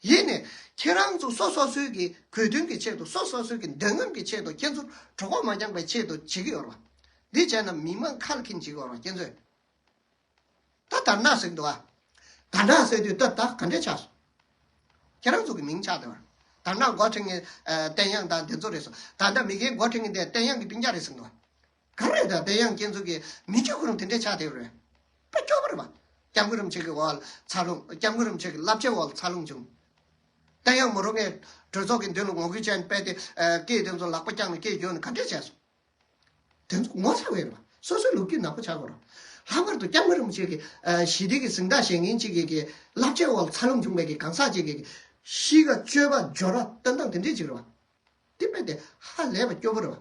ཡིན་ནའི་ཁྱེད་རང་ཚོ་སོ་སོ་སོའི་གི་དགོས་དོན་གྱི་ཆེད་དུ། སོ་སོ་སོའི་གི་འདོད་རྔམ་གྱི་ཆེད་དུ། ཁྱེད་ཚོ་གྲོད་ཁོག་མ་འགྲངས་པའི་ཆེད་དུ་བྱེད་ཀྱི་ཡོད་རེད་བ། འདི་བྱས་ན་མི་མང་ཁ་ལ་འཁྱེར་བྱེད་ཀྱི་ཡོད་རེད་བ་ཁྱེད་ཚོས། ད་དར་ནག་ཟེར་གྱི་འདུག་བ། དར་ནག་ཟེར་དུས་ད་ད་ག་འདྲས་ཆགས་སོང་། ཁྱེད་རང་ཚོ་གི་མིང་ཆགས་བསྡད་པ་རེད། དར་ནག་འགོ་ཁྲིད་མཁན་ཨ་བསྟན་དབྱངས་དང་དེ་ཚོ་རེད་སོང་། ད་ལྟ་མི་སྒེར་འགོ་ཁྲིད་མཁན་དེ་བསྟན་དབྱངས་ཀྱི་སྤུན་ཀྱག་རེད་ཟེར་གྱི་འདུག་བ། ག་རེ་རེད། ད་དེ་ཡང་ཁྱེད་ཚོ་གི་མི་ཆོས་ཁོ་རང་དེ་འདྲས་ཆགས་བསྡད་རེད། དཔེ་སྐྱོ་པོ་རེད་པ། སྐྱབས་མགོན་རིན་པོ་ཆེ་གི་འོག་ལ་འཚར་ལོངས། སྐྱབས་མགོན་རིན་པོ་ཆེ་གི་བསླབ་བྱའི་འོག་ལ་འཚར་ལོངས་བྱུང་། དེ་ཡང་མོ་རང་གི་གྲོས་ཚོགས་ཀྱི་མདུན་ལ་ངོ་རྒོལ་བྱས་ནས་དཔེ་དེ་ཨ་སྐད་དེ་ཚོ་ལག་པ་བརྐྱངས་ནས་སྐད་རྒྱོབ་ནས་ག་འདྲས་བྱས་སོང་། དེ་ཚོ་ངོ་ཚ་བས་རེད་པ། སོ་སོའི་ལོ་རྒྱུས་ནག་པོ་ཆགས་དགོས་རེད། ལྷག་པར་དུ་སྐྱབས་མགོན་རིན་པོ་ཆེ་གི་ཨ་ཞི་བདེ་གི་གཟེངས་རྟགས་བཞེས་མཁན་གཅིག་གི་གི་བསླབ་བྱའི་འོག་ལ་འཚར་ལོངས་བྱུང་བའི་གི་གང་ཟག་གཅིག་གི་གི་གཤིས་ཀ་སྤྱོད་པ་སྦྱོར་བ་སྟོན་སྟངས་དེ་འདྲས་ཅིག་རེད་པ། དེ་དཔེ་དེ་ཧ་ལས་པ་སྐྱོ་པོ་རེད་པ།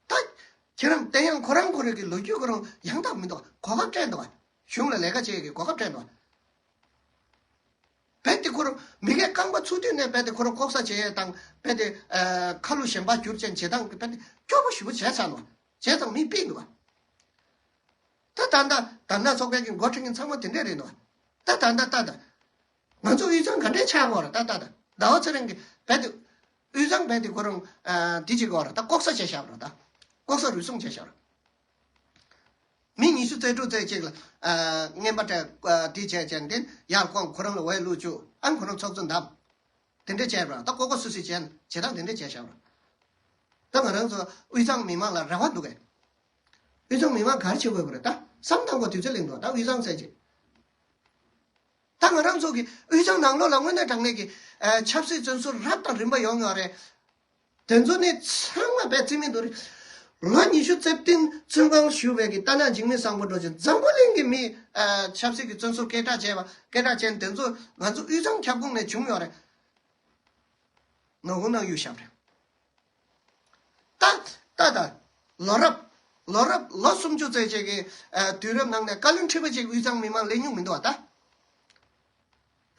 ད་ཁྱེད་རང་བསྟན་དབྱངས་ཁོ་རང་ཁོ་རང་གི་ལོ་རྒྱུས་ཁོ་རང་ཡང་དག་མི་འདུག་ག་གོ་སྐབས་སྤྲད་འདུག་ག་གཞུང་ལ་ལས་ཀ་བྱེད་ཡས་ཀྱི་གོ་སྐབས་སྤྲད་འདུག་ག་རྦད་དེ་ཁོ་རང་མི་སྒེར་རྐང་པ་ཚུགས་དུས་ནས་རྦད་དེ་ཁོ་རང་ལྐོག་ཟ་བྱེད་ཡས་དང་། རྦད་དེ་ཨ་ཁ་ལོ་གཞན་པ་བསྒྱུར་བྱས་བྱེད་སྟངས་ཀྱི་རྦད་དེ་སྐྱོ་པོ་ཞེ་པོ་བྱས་ཚར་འདུག་ག་བྱས་ཙང་མི་ཕིགས་འདུག་ག་ད་ད་ལྟ་དར་ནག་ཚོགས་པའི་གི་འགོ་ཁྲིད་མཁན་ཚང་མ་དེ་འདྲས་རེད་འདུག་ག་ད་ད་ལྟ་ད་ད། ང་ཚོ་དབུས་གཙང་ག་འདྲས་ཆགས་ཀྱི་ཡོད་རེད། ད་ད་ད་ཟླ་བ་ཚེ་རིང་གིས་རྦད་དེ་དབུས་གཙང་རྦད་དེ་ཁོ་རང་ཨ་འདི་བྱེད་ཀྱི་ཡོད་རེད། ད་ལྐོག་ཟ་བྱས་བཞག་པ་རེད། ད་ལྐོག་ཟ་རུལ་སུངས་བྱས་བཞག་པ་རེད། མི་ཉི་ཤུ་རྩ་དྲུག་རྩ་གཅིག་ལ་ཨ་རྔན་པ་སྤྲད་ཨ་དེ་བྱས་བྱས་འདི་ཡར་བཀོང་ཁོ་རང་ལ་འོས་བླུགས་བཅུག་ཨང་ཁོ་རང་ཚོགས་གཙོ་འདམ། དེ་འདྲས་བྱས་པ་ད་ཀོ་ཀོ་སུ་སུས་བྱས་ན་བྱེད་སྟངས་དེ་འདྲས་བྱས་བཞག་པ། ད་ང་རང་ཚོ་དབུས་གཙང་མི་མང་ལ་རེ་བ་འདུག་གས། དབུས་གཙང་མི་མང་ག་རེ་བྱེད་དགོས་པ་རེད་ད་བསམ་བཏང་དགོས་དུས་ཚོད་ལེན་འདུག་ད་དབུས་གཙང་ཟེར་ཅིག་ད་ང་རང་ཚོ་གི་དབུས་གཙང་ནང་ལོགས་ལ་དངོས་གནས་དྲང་གནས་ཀྱི་ཨ་ཆབ་སྲིད་བཙོན་ཟུར་རབ་དང་རིམ་པ་ཡོང་ཡོད་རེད། དེ་ཚོ་ནི་ཚང་མ་དཔེ་རྩིས་མེད་དུ་རེད། ལོ་ཉི་ཤུ་རྩ་བདུན་བཙོན་ཁང་བཞུགས་པའི་གི་རྟ་ནག་འཇིགས་མེད་བཟང་པོ་འགྲོ་ཆེན་འཛམ་བུ་གླིང་གི་མི་ཨ་ཆབ་སྲིད་ཀྱི་བཙོན་ཟུར་སྐད་གྲགས་ཆེ་བ་སྐད་གྲགས་ཅན་དེ་ཚོ་ང་ཚོ་དབུས་གཙང་ཁྱབ་ཁོངས་ནས་བྱུང་ཡོད་རེད། ནོར་ཁུང་ནང་གཡུག་བཞག་པ་རེད། ད་ད་ད་ལོ་རབས་ལོ་རབས་ལོ་སུམ་ཅུ་ཙམ་ཅིག་གི་ཨ་དུས་རབས་ནང་ནས་བཀའ་བློན་ཁྲི་པ་ཅིག་དབུས་གཙང་མི་མང་སླེབས་མྱོང་མི་འདུག་བ་ད།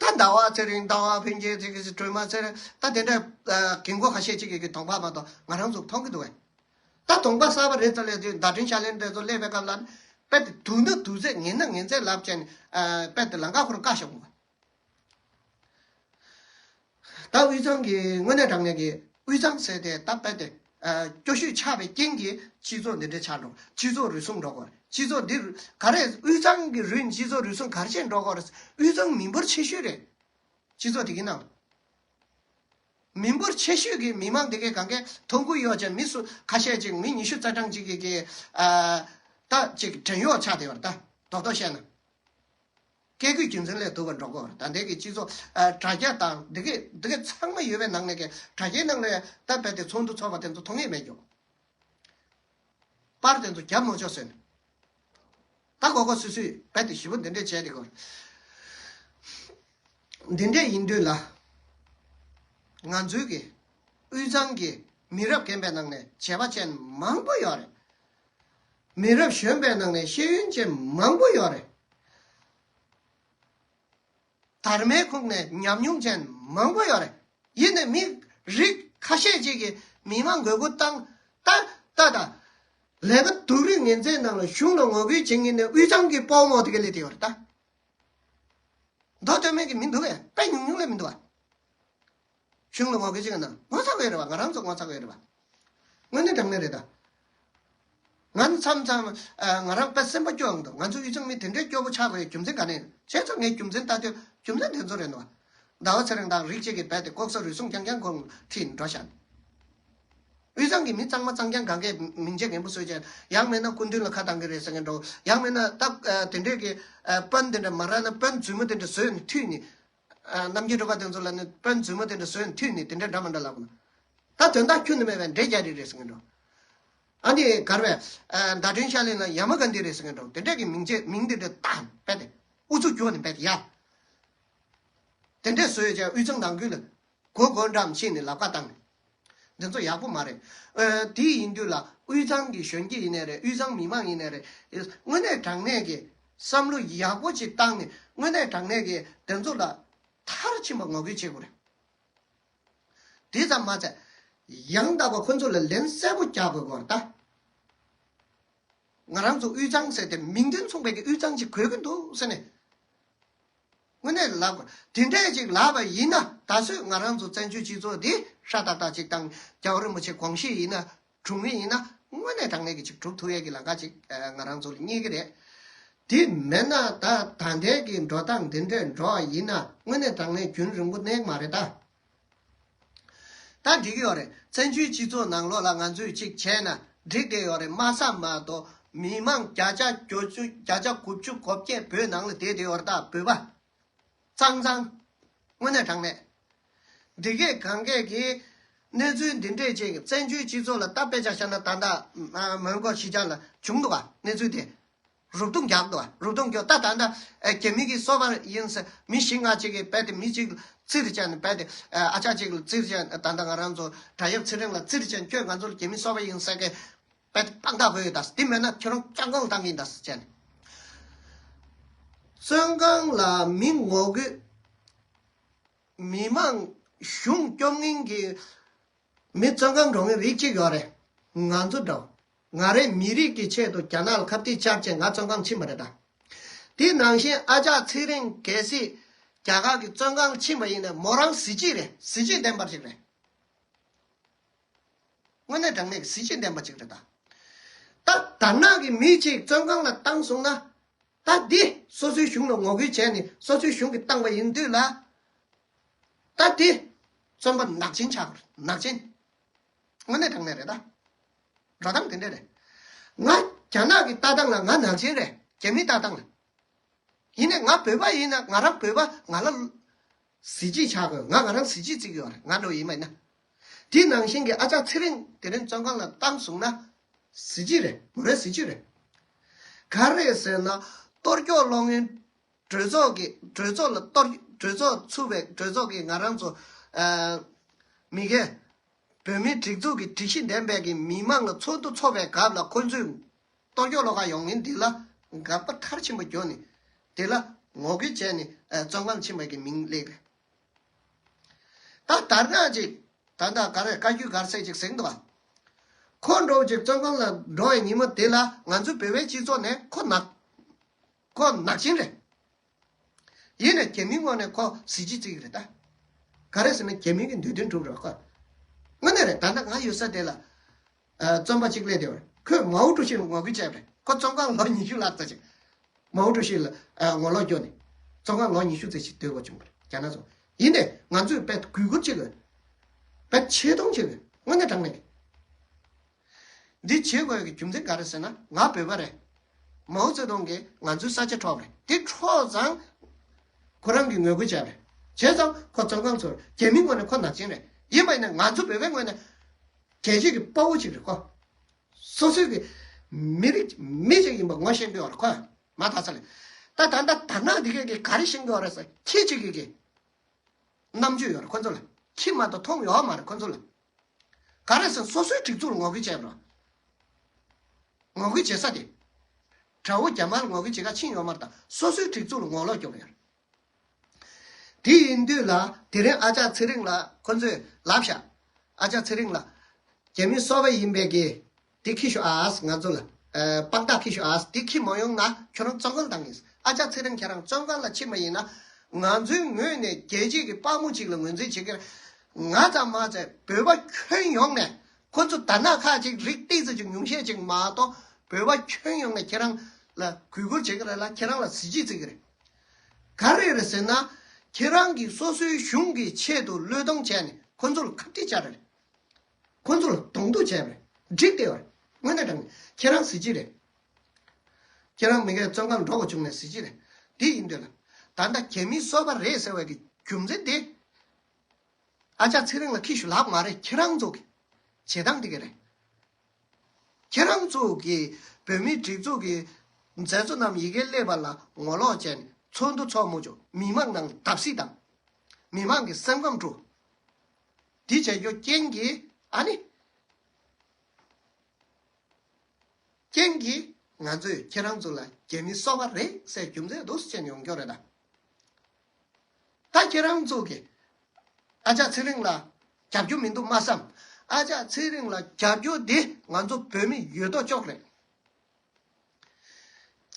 ད་ཟླ་བ་ཚེ་རིང་ཟླ་བ་ཕུན་སྐྱིད་ཅིག་གི་སྒྲོལ་མ་ཚེ་རིང་ད་དེ་འདྲ་ཨ་རྒན་གོག་ཁ་ཤས་ཅིག་གི་གདོང་པ་མ་གཏོགས་ང་རང་ཚོ་མཐོང་གི་འདུག་བས། ད་གདོང་པ་གསར་པ་རེད་ཙམ་ལས་དུས་བརྡ་འཕྲིན་ཤར་གླིང་དེ་ཚོ་སླེབས་པའི་སྐབས་ལ་ནི་དཔེ་དེ་དུག་ན་དུག་ཚད་ངན་ན་ངན་ཚད་ལབ་བྱས་ནས་ཨ་དཔེ་དེ་ལམ་ཁ་ཁོ་རང་བཀག་བཞག་དགོས་པ། ད་དབུས་གཙང་གི་དངོས་གནས་དྲང་གནས་ཀྱི་དབུས་གཙང་ཟེར་དེ་ད་དཔེ་དེ་ཨ་སྐྱོ་ཤོས་ཆགས་པའི་རྐྱེན་གྱིས་སྤྱི་ཚོགས་འདི་འདྲ་ཆགས་འགྲོ། སྤྱི་ཚོགས་རུལ་སུངས་འགྲོ་གི་རེད། སྤྱི་ཚོགས་འདི་ག་རེ་དབུས་གཙང་གི་རུལ་སྤྱི་ཚོགས་རུལ་སུངས་ག་རེ་བྱས་འགྲོ་གི་རེད། དབུས་གཙང་མི་འབོར་ཆེ་ཤོས་རེད། སྤྱི་ཚོགས་དེ་གི་ནང་མི་འབོར་ཆེ་ཤོས་ཀྱི་མི་མང་དེ་གའི་གང་གའི་མཐོང་གུ་ཡོད་ཅན་མི་སུ་ཁ་ཤས་ཅིག་མི་ཉི་ཤུ་རྩ་གྲངས་ཅིག་གི་གི་ཨ་ད་ཅིག་བྲན་གཡོག་ཆགས་བསྡད་ཡོད་རེད། ད་རྡོག་རྡོག་བཤད་ན། སྐད་སྐུལ་རྒྱུ་མཚན་ལས་ཐུག་པ་འགྲོ་གོ། ད་ལྟའི་གི་སྤྱི་ཚོགས་ཨ་དྲ་རྒྱ་དང་འདི་གས་འདི་གས་ཚང་མ་ཡོད་པའི་ནང་ནས་གི་དྲ་རྒྱའི་ནང་ནས་ད་རྦད་དེ་ཚོགས་འདུ་ཚོགས་པ་དེ་ཚོ་མཐོང་ཡས་མེད་ཀྱོ། པར་དེ་ཚོ་རྒྱབ་མ་ཆོག་ཟེར་ནས། ད་གོ་གོ་སུ་སུས་རྦད་དེ་ཞིབ་པོ་འདི་འདྲས་བྱས་ཏེ་གོ། འདི་འདྲས་ཡིན་དུས་ལ། ང་ཚོའི་གི་དབུས་གཙང་གི་མི་རབས་རྒན་པའི་ནང་ནས་བྱས་པ་ཅན་མང་པོ་ཡོད་རེད། མི་རབས་གཞོན་པའི་ནང་ནས་ཤེས་ཡོན་ཅན་མང་པོ་ཡོད་རེད། དར་མའི་ཁོངས་ནས་ཉམས་མྱོང་ཅན་མང་པོ་ཡོད་རེད། ཡིན་ནའི་མི་རིགས་ཁ་ཤས་ཅིག་གིས་མི་མང་དགོས་མཁོ་བཏང་། ད་ད་ད་ལས་ཀ་སྡུག་རུས་ངན་ཚད་ནང་ལ་གཞུང་ལ་ངོ་རྒོལ་བྱེད་མཁན་ནི་དབུས་གཙང་གི་སྤོ་མོ་དེ་ག་ལས་དེ་ཡོད་རེད་ད། མདོ་སྟོད་སྨད་ཀྱི་མི་འདུག་གས། དཔེ་ཉུང་ཉུང་ལས་མི་འདུག་བ། གཞུང་ལ་ངོ་རྒོལ་བྱེད་མཁན་ན་ངོ་ཚ་གི་ཡོད་རེད་བ། ང་རང་ཚོ་ངོ་ཚ་གི་ཡོད་རེད་བ། དངོས་གནས་དྲང་གནས་རེད་ད། ང་ནི་མཚམས་མཚམས་ཨ་ང་རང་དཔེ་སེམས་པ་སྐྱོ་ཡོང་འདུག་ང་ཚོ་དབུས་གཙང་མི་དེ་འདྲའི་སྐྱོ་པོ་ཆགས་དགོས་རྒྱུ་མཚན་ག་ནས་བྱས་ཙང་ངས་རྒྱུ་མཚན་ལྟ་དུས་རྒྱུ་མཚན་དེ་ཚོ་རེད་འདུག་ཟླ་བ་ཚེ་རིང་དང་རིགས་གཅིག་གིས་རྦད་དེ་ལྐོག་ཟ་རུལ་སུངས་རྐྱང་རྐྱང་ཁོང་ཁྲིད་འགྲོ་ཤག་དབུས་གཙང་གི་མི་གཙང་མ་གཙང་རྐྱང་གང་གས་མིང་ཆད་ངན་པོ་བཟོས་བྱས། ཡང་མིན་ན་སྐུ་མདུན་ལ་ཁ་བཏང་གི་རེད་ཟེར་མཁན་འདྲ་བོ། ཡང་མིན་ན་ད་ཨ་དེ་འདྲས་ཀྱི་ཨ་དཔོན་དེ་འདྲ་མ་རག་ན་དཔོན་རྫུན་མ་དེ་འདྲ་བཟོས་ནས་མཐུད་ནས། ཨ་རྣམ་རྒྱལ་སྒྲོལ་དཀར་དེ་ཚོ་ལ་ནི་དཔོན་རྫུན་མ་དེ་འདྲ་བཟོས་ནས་མཐུད་ནས་དེ་འདྲ་འདྲ་མ་འདྲ་ལབ་དགོས་ན། ད་དོན་དག་ཁྱོན་ནས་མེད་པའི་འདྲེ་རྒྱག་རེས་རེད་ཟེར་མཁན་འདྲ་བོ། ཨ་ནི་གར་བས་ཨ་བརྡ་དོན་ཤར་གླིང་ལ་ཡ་མ་ག་འདི་རེད་ཟེར་མཁན་འདྲ་བོ། དེ་འདྲས་ཀྱི་མིང་ཆད་མིང་དེ་འདྲ་བཏགས་པས་ཏེ་ཨུ་ཚུགས་རྒྱུ་ནི་པས་ཡ། དེ་འདྲས་བཟོས་བྱས་དབུས་གཙང་ནང་ཁུལ་ལ་གོ་གོ་འགྲམ་ཕྱིན་ནས་ལབ་ཁ་བཏང་ནས། འདི་ཚོ་ཡག་པོ་མ་རེད། ཨ་དེ་ཡིན་དུས་ལ་དབུས་གཙང་གི་གཞོན་སྐྱེས་ཡིན་ནའི་རེད། དབུས་གཙང་མི་མང་ཡིན་ནའི་རེད། དངོས་གནས་དྲང་གནས་ཀྱི་བསམ་བློ་ཡག་པོ་ཅིག་བཏང་ནས་དངོས་གནས་དྲང་གནས་ཀྱི་དེ་ཚོ་ལ་མཐར་ཕྱིན་པ་ངོ་རྒོལ་བྱེད་དགོས་རེད། དེ་ཙམ་མ་ཚད་ཡང་དག་པ་ཁོ་ཚོ་ལ་ལན་གསལ་པོ་རྒྱག་དགོས་སྐོར་ད། ང་རང་ཚོ་དབུས་གཙང་ཟེར་ཏེ་མིང་དོན་མཚུངས་པའི་གི་དབུས་གཙང་ཅིག་དགོས་ཀྱི་འདུག་ཟེར་ནས། དངོས་གནས་ལབ་དགོས། དེ་འདྲས་ཅིག་ལབ་པ་ཡིན་ན་ད་གཟོད་ང་རང་ཚོ་བཙན་བྱོལ་སྤྱི་ཚོགས་འདི་ཧྲ་ཏག་ཏག་ཅིག་དང་རྒྱལ་བ་རིན་པོ་ཆེ་དགོངས་བཞེས་ཡིན་ན་དྲུང་ཡིག་ཡིན་ན་དངོས་གནས་དྲང་གནས་ཀྱི་ཅིག་གྲུབ་ཐུབ་ཡས་ཀྱི་ལམ་ཁ་ཅིག་ང་རང་ཚོ་ལ་རྙེད་ཀྱི་རེད། དེ་མེད་ན་ད་ད་ལྟའི་གི་འགྲོ་སྟངས་འདི་འདྲས་འགྲོ་བ་ཡིན་ན་དངོས་གནས་དྲང་གནས་རྒྱུན་རིང་པོ་གནས་ཀྱི་མ་རེད་ད། ད་འགྲིག་གི་ཡོད་རེད། བཙན་བྱོལ་སྤྱི་ཚོགས་ནང་ལོགས་ལ་ང་ཚོས་གཅིག་བྱས་ན་འགྲིག་བསྡད་ཡོད་རེད་མ་བསམ་མ་གཏོགས། མི་མང་བརྒྱ་ཆ་བརྒྱད་ཅུ་བརྒྱ་ཆ་དགུ་བཅུ་གོ་བརྒྱད་བོད་ནང་ལ་བསྡད་བསྡད་ཡོད་རེད་ད། བོད་པ་གཙང་གཙང་། དངོས་གནས་དྲང་གནས། འདི་གས་གང་གས་ཀྱི་གནས་ཚུལ་འདི་འདྲས་ཅིག་བཙན་བྱོལ་སྤྱི་ཚོགས་ལ་ད་དཔེ་ཆ་བཞག་ན་ད་ལྟ་མོན་གྷོ་གཞིས་ཆགས་ལ་བྱུང་འདུག་ག་གནས་ཚུལ་དེ། རུབ་རྡུང་རྒྱག་འདུག་བ། རུབ་རྡུང་རྒྱག་ད་ད་ད་ཨ་རྒྱ་མི་གི་སོ་པ་ཡིན་ས་མི་བཞི་ལྔ་ཅིག་གིས་རྦད་དེ་མི་གཅིག་ལ་རྩིས་རེ་བྱས་ནས་རྦད་དེ་ཨ་ཅག་ཅིག་ལ་རྩིས་རེ་བྱས་ད་ད་ང་རང་ཚོ་དྲ་ཡབ་ཚེ་རིང་ལ་རྩིས་རེ་བྱས་ཁྱོད་ང་ཚོ་ལ་རྒྱ་མི་སོ་པ་ཡིན་ས་གི་རྦད་དེ་དཔང་རྟགས་དགོས་ཡོད་ད་ཟེར། དེ་མེད་ན་ཁྱོད་རང་བཙོན་ཁང་བཏང་གི་ཡིན་ད་ཟེར་བྱས་ནས། བཙོན་ཁང་ལ་མི་ངོ་རྒོལ། མི་མང་གཞུང་སྐྱོབ་མཁན་གྱི་མི་བཙོན་ཁང་འགྲོ་མཁན་རིགས་གཅིག་ཡོད་རེད། ང་ཚོ་འདྲ་བོ། ང་རའི་མི་རིགས་ཀྱི་ཆེད་དུ་རྒྱ་ནག་ལ་ཁ་གཏད་བཅག་བྱས་ང་བཙོན་ཁང་ཕྱིན་པ་རེད་ད། དེ་ནང་བཞིན་ཨ་ཅག་ཚེ་རིང་གལ་སྲིད་རྒྱ་གར་གྱི་བཙོན་ཁང་ཕྱིན་པ་ཡིན་ན་མོ་རང་གཟི་བརྗིད་རེད། གཟི་བརྗིད་ལྡན་པ་ཞིག་རེད། དངོས་གནས་དྲང་གནས་ཀྱི་གཟི་བརྗིད་ལྡན་པ་ཅིག་རེད་ད། ད་ ད་དར་ནག་གི་མི་གཅིག་བཙོན་ཁང་ལ་བཏང་སོང་ན། ད་འདི་སོ་སོའི་གཞུང་ལ་ངོ་རྒོལ་བྱས་ནས་སོ་སོའི་གཞུང་གིས་བཏང་བ་ཡིན་དུས་ལ། ད་འདི་བཙོན་པ་ནག་ཅན་ཆགས་དགོས་རེད། ནག་ཅན། དངོས་གནས་དྲང་གནས་རེད་ད། འགྲོ་སྟངས་དེ་འདྲ་རེད། ང་རྒྱ་ནག་གི་ལྟ་སྟངས་ལ་ང་ནག་ཅན་རེད། རྒྱ་མིའི་ལྟ་སྟངས་ལ། ཡིན་ནའི་ང་བོད་པ་ཡིན་ན་ང་རང་བོད་པ་ང་ལ་གཟི་བརྗིད་ཆགས་དགོས། ང་ང་རང་གཟི་བརྗིད་བརྩི་གི་ཡོད་རེད། ང་འདྲ་བོ་ཡིན་པ་ཡིན་ན། དེ་ནང་བཞིན་གྱི་ཨ་ཅག་ཚེ་རིང་དེ་རིང་བཙོན་ཁང་ལ་བཏང་སོང་ན་གཟི་བརྗིད་རེད། མོ་རའི་གཟི་བརྗིད་རེད། ག་རེ་ཟེར་ན་གཏོར་སྐྱོན་སློང་མཁན་གྲོས་ཚོགས་ཀྱི་གྲོས་ཚོགས་ལ་གཏོར་གྲོས་ཚོགས་ཚུགས་པའི་གྲོས་ཚོགས་ཀྱི་ང་རང་ཚོ་ཨ་མི་སྒེར་བོད་མིའི་སྒྲིག་འཛུགས་ཀྱི་སྒྲིག་གཞི་ལྡན་པའི་གི་མི་མང་ལ་ཚོགས་འདུ་ཚོགས་པའི་སྐབས་ལ་ཁོ་ཚོས་གཏོར་སྐྱོན་སློང་ག་ཡོང་མཁན་འདི་ལ་དགག་པ་མཐར་ཕྱིན་པ་བརྒྱབ་ནས་དེ་ལ་ངོ་རྒོལ་བྱས་ནས་ཨ་བཙོན་ཁང་ཕྱིན་པའི་གི་མིང་སླེབས་རེད། ད་དར་ནག་ཅིག་ད་ལྟ་ག་རེ་བཀའ་བརྒྱུད་ག་རེ་ཟེར་ཅིག་ཟེར་གྱི་འདུག་ག་ཁོ་འདྲ་བོ་ཅིག་བཙོན་ཁང་ལ་འགྲོ་བའི་ཉིན་མོ་དེ་ལ་ང་ཚོའི་བོད་པའི་སྤྱི་ཚོགས་ནས་ཁོ་ནག་ཁོ་ནག་ཅན་རེད། ཡིན་ནའི་རྒྱ་མིའི་ངོས་ནས་ཁོ་གཟི་བརྗིད་བརྩི་གི་རེད་ད། ག་རེ་ཟེར་ན་རྒྱ་མི་གི་འདོད་དོན་འགྲུབ་རེད་ཁོ། དངོས་གནས་རེད། ད་ལྟ་ང་ཡོད་ས་དེ་ལ་ཨ་བཙོན་པ་གཅིག་སླེབས་བསྡད་པ་རེད། ཁོས་མའོ་ཀྲུའུ་ཞི་ལ་ངོ་རྒོལ་བྱས་པ་རེད། ཁོ་བཙོན་ཁང་ལོ་ཉི་ཤུ་ལྷག་ཙམ་ཅིག་མའོ་ཀྲུའུ་ཞི་ལ་ཨ་ངོ་ལོག་རྒྱོབ་ནས་བཙོན་ཁང་ལོ་ཉི་ཤུ་ཙམ་ཞིག་སྡོད་དགོས་བྱུང་བ་རེད་རྒྱ་ནག་ཚོ། ཡིན་ནའི་ང་ཚོས་དཔེ་གུས་བཀུར་བྱེད་དགོས། དཔེ་ཆེ་མཐོང་བྱེད་དགོས། དངོས་གནས་དྲང་གནས། འདི་བྱེད་དགོས་ཀྱི་རྒྱུ་མཚན་ག་རེ་ཟེར་ན་ང་བོད་པ་རེད། མའོ་ཙེ་ཏུང་གིས་ང་ཚོའི་ས་ཆ་འཕྲོག་པ་རེད། དེ་འཕྲོག་ཙང་ཁོ་རང་གིས་ངོ་རྒོལ་བྱས་པ་རེད། བྱས་ཙང་ཁོ་བཙོན་ཁང་ཚུད། རྒྱ་མིའི་ངོས་ནས་ཁོ་ནག་ཅན་རེད། ཡིན་པ་ཡིན་ན་ང་ཚོ་བོད་པའི་ངོས་ནས་རྒྱལ་གཅེས་ཀྱི་དཔའ་བོ་ཅིག་རེད་ཁོ། སོ་སོའི་གི་མི་རིགས་མི་ཅིག་ཡིན་པ་ངོ་ཤེས་འདོད་པ་རེད་ཁོ། མ་ད་ས་ལས། ད་ད་ལྟ་དར་ནག་འདི་གས་ཀྱིས་ག་རེ་ཤེས་འདོད་པ་རེད་ཟེར་ཁྱི་གཅིག་གིས་གི་རྣམ་དཔྱོད་ཡོད་རེད་ཁོ་ཚོ་ལ། ཁྱི་མ་གཏོགས་མཐོང་ཡོད་མ་རེད་ཁོ་ཚོ་ལ། ག་རེ་ཟེར་སོ་སོའི་སྒྲིག་འཛུགས་ལ་ངོ་རྒོལ་བྱས་པ་རེད། ངོ་རྒོལ་བྱེད་ས་དེ། དགྲ་བོ་རྒྱ་དམར་ངོ་རྒོལ་བྱེད་ག་ཕྱིན་ཡོད་མ་རེད། ད་སོ་སོའི་སྒྲིག་འཛུགས་ལ་ངོ་ལོག་རྒྱོབ་ཡོད་རེད། དེ་ཡིན་དུས་ལ་དེ་རིང་ཨ་ཅག་ཚེ་རིང་ལ་ཁོ་ཚོས་ལབ་ཤག་ཨ་ཅག་ཚེ་རིང་ལ་རྒྱ་མི་སོ་པ་ཡིན་པའི་གི་དེ་ཁྱི་ཤོག་ཨ་ང་ཚོ་ལ་ཨ་དཔང་རྟགས་ཁྱི་ཤོག་ཨ། དེ་ཁྱི་མ་ཡོང་ན་ཁྱོད་རང་བཙོན་ཁང་བཏང་ངེས། ཨ་ཅག་ཚེ་རིང་ཁྱེད་རང་བཙོན་ཁང་ལ་ཕྱིན་པ་ཡིན་ན་ང་ཚོའི་ངོས་ནས་རྒྱལ་སྤྱིའི་གི་དཔའ་མོ་ཅིག་ལ་ངོས་འཛིན་བྱེད་ཀྱི་རེད། ང་ཙམ་མ་ཚད་བོད་པ་ཁྱོན་ཡོངས་ནས་ཁོ་ཚོ་དར་ནག་ཁག་ཅིག་རིགས་ཏོག་ཙམ་ཅིག་ཉུང་ཤས་ཅིག་མ་གཏོགས་བོད་པ་ཁྱོན་ཡོངས་ནས་ཁྱེད་རང་ལ་གུས་བཀུར་བྱེད་ཀྱི་རེད་ལ་ཁྱེད་རང་ལ་གཟི་བརྗིད་བརྩི་གི་རེད། ག་རེ་རེད་ཟེར་ན། ཁྱེད་རང་གིས་སོ་སོའི་གཞུང་གི་ཆེད་དུ་བློས་གཏོང་བྱས་ནས་ཁོ་ཚོ་ལ་ཁ་གཏད་བཅག་རེད། ཁོ་ཚོ་ལ་གདོང་གཏུག་བྱས་པ་རེད། འགྲིག་བསྡད་པ་རེད། དངོས་གནས་དྲང་གནས་ཁྱེད་རང་གཟི་བརྗིད་རེད། ཁྱེད་རང་མི་སྒེར་བཙོན་ཁང་འགྲོ་དགོས་བྱུང་ནས་གཟི་བརྗིད་རེད། འདི་ཡིན་དུས་ལ། ད་ལྟ་རྒྱ་མིའི་སོ་པ་རེད་ཟེར་བའི་གི་རྒྱུ་མཚན་དེ། ཨ་ཅག་ཚེ་རིང་ལ་ཁྱི་ཤོག་ལབ་མ་རེད། ཁྱེད་རང་ཚོ་གི་བྱེད་སྟངས་དེ་ག་རེད། ཁྱེད་རང་ཚོ་གི་བོད་མིའི་སྒྲིག་འཛུགས་ཀྱི་མཛད་གཙོ་རྣམས་ཡི་གེ་སླེབས་པ་ལ་ངོ་ལོག་བྱས་ནས་ཚོགས་འདུ་ཚོགས་མ་བཅུག་མི་མང་ནང་བརྡབ་གསིག་དང་། མི་མང་གི་སེམས་ཁམས་དཀྲུག་འདི་བྱས་རྒྱུ་རྐྱེན་གྱིས་ཨ་ནི། རྐྱེན་གྱིས་ང་ཚོས་ཁྱེད་རང་ཚོ་ལ་རྒྱ་མི་སོ་པ་རེད་ཟེར་རྒྱུ་མཚན་འདུག་ཟེར་ནས་ཡོང་རྒྱུ་རེད་ད། ད་ཁྱེད་རང་ཚོ་གིས་ཨ་ཅག་ཚེ་རིང་ལ་རྒྱབ་སྐྱོར་མི་འདུག་མ་བསམ། ཨ་ཅག་ཚེ་རིང་ལ་རྒྱབ་སྐྱོར་འདི་ང་ཚོ་བོད་མི་ཡོད་དོ་ཅོག་རེད།